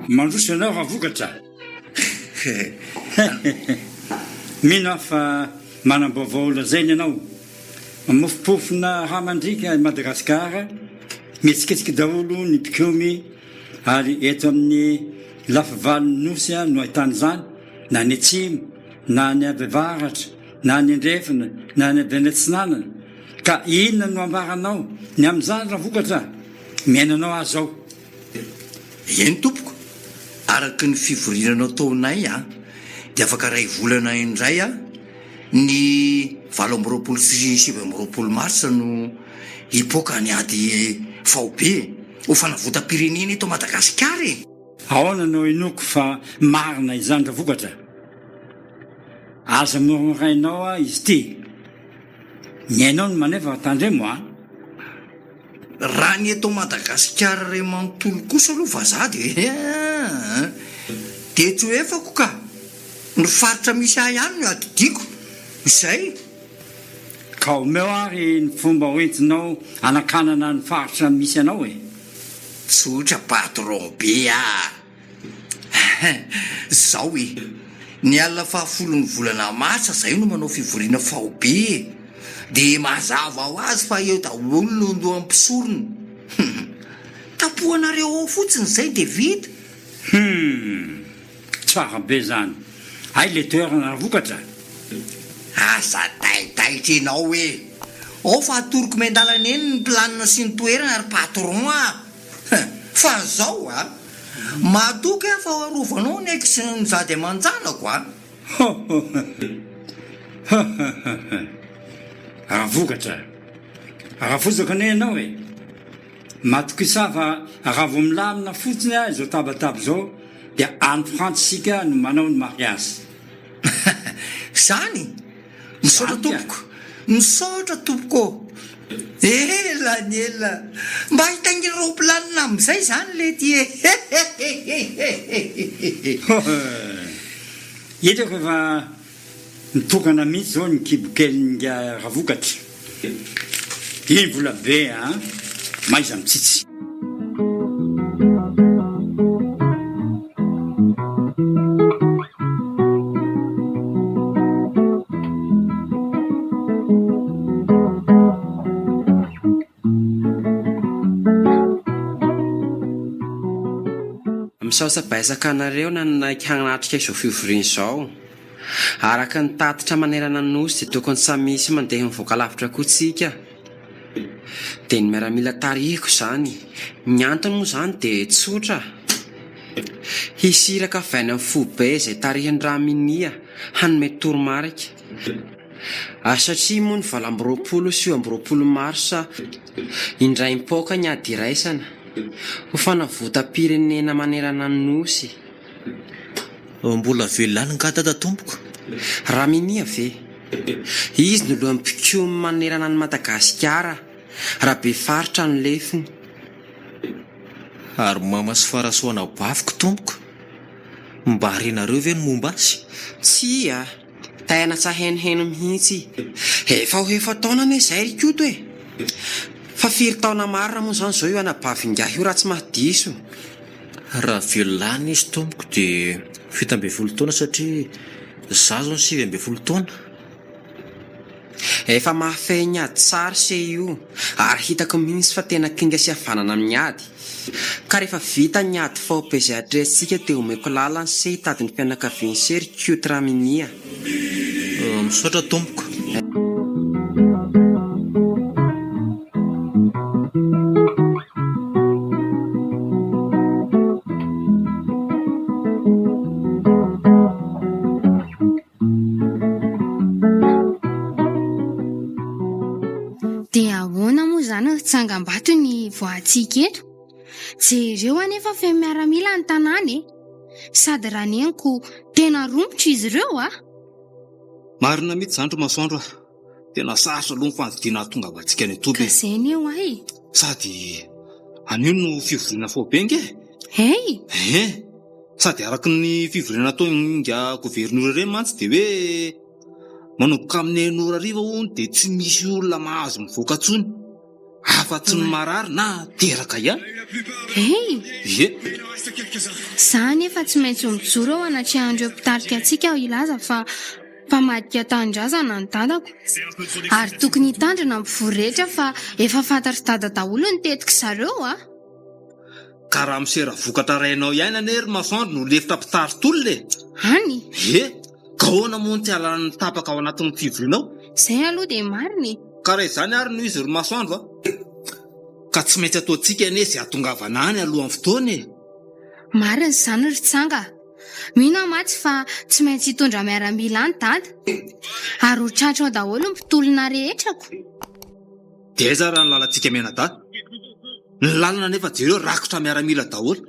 Mandroso ianao Ravokatra. Mino aho fa manam-baovao lazaina ianao. Mamofompofona rà mandriaka i Madagasikara, mihetsiketsika daholo ny mpikomy ary eto amin'ny lafivalon'ny Nosy no ahitana izany na any atsimo na any avaratra na any andrefana na any avy any atsinanana. Ka inona no ambaranao ny amin'izany Ravokatra? Mihaino anao aho izao. Eny tompoko, araka ny fivoriana nataonay dia afaka iray volana indray ny 28 sy 29 marsa no hipoaka ny ady faobe ho fanavotam-pirenena eto Madagasikara e! Ahoana no inoako fa marina izany Ravokatra? Aza moromorainao izy ity. Ny ainao no manefa fa tandremo a! Raha ny eto Madagasikara iray manontolo kosa aloha vazaha dia eeh dia tsy ho efako ka! Ny faritra misy ahy ihany no adidiako. Izay. Ka omeo ary ny fomba hoentinao hanakanana ny faritra misy anao e! Tsotra patron be ah! Zao e! Ny alina fahafolon'ny volana marsa zay no manao fivoriana faobe e! De mazava ho azy fa eo daholo ny ondohan'ny mpisorona. Hum! Tapohanareo ao fotsiny zay de vita! Hum! Tsara be zany! Hay le toerana ravokatra! Aza taitaitra enao e! Ao fa atoroko miandalana eny ny planina sy ny toerana ry patron a! Fa zao a! Matoky aho fa ho arovanao ny aiko sy ny vady aman-janako a! Ravokatra! Rafozako anie ianao e! Matokisa fa raha vao milamina fotsiny izao tabataba izao dia any Frantsa isika no manao ny mariazy. Zany? Misaotra tompoko. Misaotra tompoko ô. Ela ny ela. Mba hitaingina roaplanina amin'izay izany lety e. Hitako efa Mitokana mihitsy zao ny kibo kelin'ingahy Ravokatra. Iny vola be an! Mahaiza mitsitsy. Misaotsa betsaka anareo nanaiky hanatrika izao fivoriana izao. Araka ny tatitra manerana ny Nosy dia tokony samy misy mandeha mivoaka lavitra koa tsika. Dia ny miaramila tarihiko izany. Ny antony moa izany dia tsotra. Hisy iraka avy any amin'ny foibe izay tarihin'i Raminia hanome toromarika. Ary satria moa ny 28 29 marsa indray mipoaka ny ady iraisana ho fanavotam-pirenena manerana ny Nosy. Mbola velona any nga dada tompoko? Raminia ve? Izy no lohan'ny mpikomy manerana an'i Madagasikara, raha be faritra no lefiny. Ary mama sy farasoa anabaviko tompoko? Mba renareo ve ny momba azy? Tsia, tena tsa henoheno mihitsy. Efa ho efa-taona anie izay ry Koto e! Fa firy taona marina moa izany izao io anabavin'ingahy io raha tsy mahadiso? Raha velona any izy tompoko dia 17 taona satria za zao 19 taona. Efa mahafehy ny ady tsara se io ary hitako mihitsy fa tena kinga sy havanana amin'ny ady. Ka rehefa vita ny ady faobe izay atrehintsika dia omeko lalana se hitady ny fianakaviany se ry Koto Raminia. Misaotra tompoko. Dia ahoana moa izany ry tsangambato ny voantsika eto? Jereo anie fa feno miaramila ny tanàna e! Sady raha ny henoko tena romotra izy ireo a! Marina mihitsy izany ry Masoandro a! Tena sarotra aloha ny fandidiana hahatongavantsika any an-toby e! Ka izay anie ho ahy e! Sady anio no fivoriana faobe ange e! Hey! Ee! Sady araka ny fivoriana nataon'ingahy governora ireny mantsy dia hoe manomboka amin'ny enina ora hariva hono dia tsy misy olona mahazo mivoaka intsony. Afa-tsy ny marary na teraka ihany. Hey! Ie. Za anefa tsy maintsy mijoro eo anatrehan'ireo mpitarika antsika aho hilaza fa mpamadika tanindrazana ny dadako. Ary tokony hitandrina ny mpivory rehetra fa efa fantatr'i dada daholo ny tetik'i zareo a! Ka raha misera vokatra rainao ihany anie ry masoandro no lefitra mpitari-tolona e! Any? Ie! Ka ahoana moa no tsy hahalala ny tapaka ao anatin'ny fivorianao? Izay aloha dia marina e! Ka raha izany ary no izy ry masoandro a! Ka tsy maintsy ataontsika anie izay hahatongavana any alohan'ny fotoana e! Marina izany ry Tsanga a! Mino aho mantsy fa tsy maintsy hitondra miaramila any Dada. Ary ho tratra ao daholo ny mpitolona rehetrako. Dia aiza ary ny lalantsika mianadahy? Ny lalana anefa jereo rakotra miaramila daholo.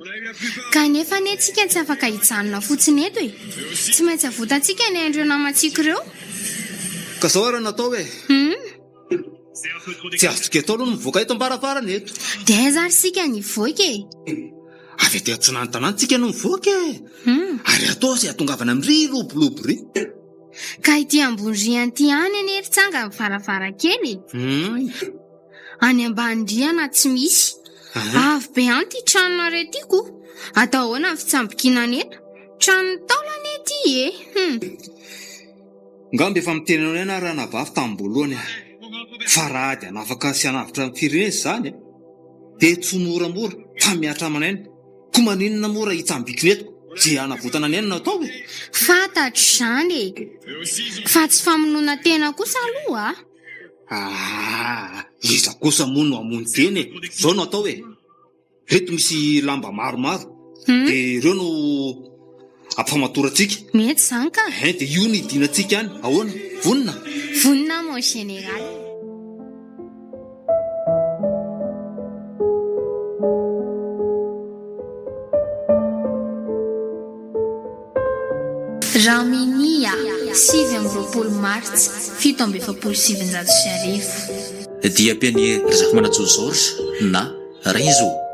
Kanefa anie tsika tsy afaka hijanona fotsiny eto e! Tsy maintsy avotantsika ny ain'ireo namantsika ireo. Ka zao ary no atao e! Hum. Tsy azontsika atao aloha ny mivoaka eto am-baravarana eto. Dia aiza ary isika no hivoaka e? Avy aty atsinan'ny tanàna tsika no mivoaka e! Hum. Ary atao izay hahatongavana amin'ry lobolobo ry. Ka ity ambony rihana ity ihany anie ry tsanga ny varavarankely e! Hum. Any ambany rihana tsy misy. Avo be any ity tranonareo ity ko. Atao ahoana ny fitsambikinana eto? Tranon'ny Ntaolo anie ity e! Hum. Ngamba efa miteny anao ihany aho ranabavy tamin'ny voalohany aho fa raha ady hanafaka sy hanavotra ny firenena izany dia tsy ho moramora fa mihatra aman'aina. Koa maninona moa raha hitsambikina eto dia hanavotana ny aina no atao e? Fantatro izany e! Fa tsy famonoana tena kosa aloha a! Aa! Iza kosa moa no hamono tena e? Izao no atao e! Ireto misy lamba maromaro, dia ireo no ampifamatorantsika. Mety izany ka! Hein, dia io no hidinantsika any. Ahoana? Vonona? Vonona aho mon général. Raminia, 29 Martsa 1947. Dia ampian'i Razafimanantsoa Georges na Raizo.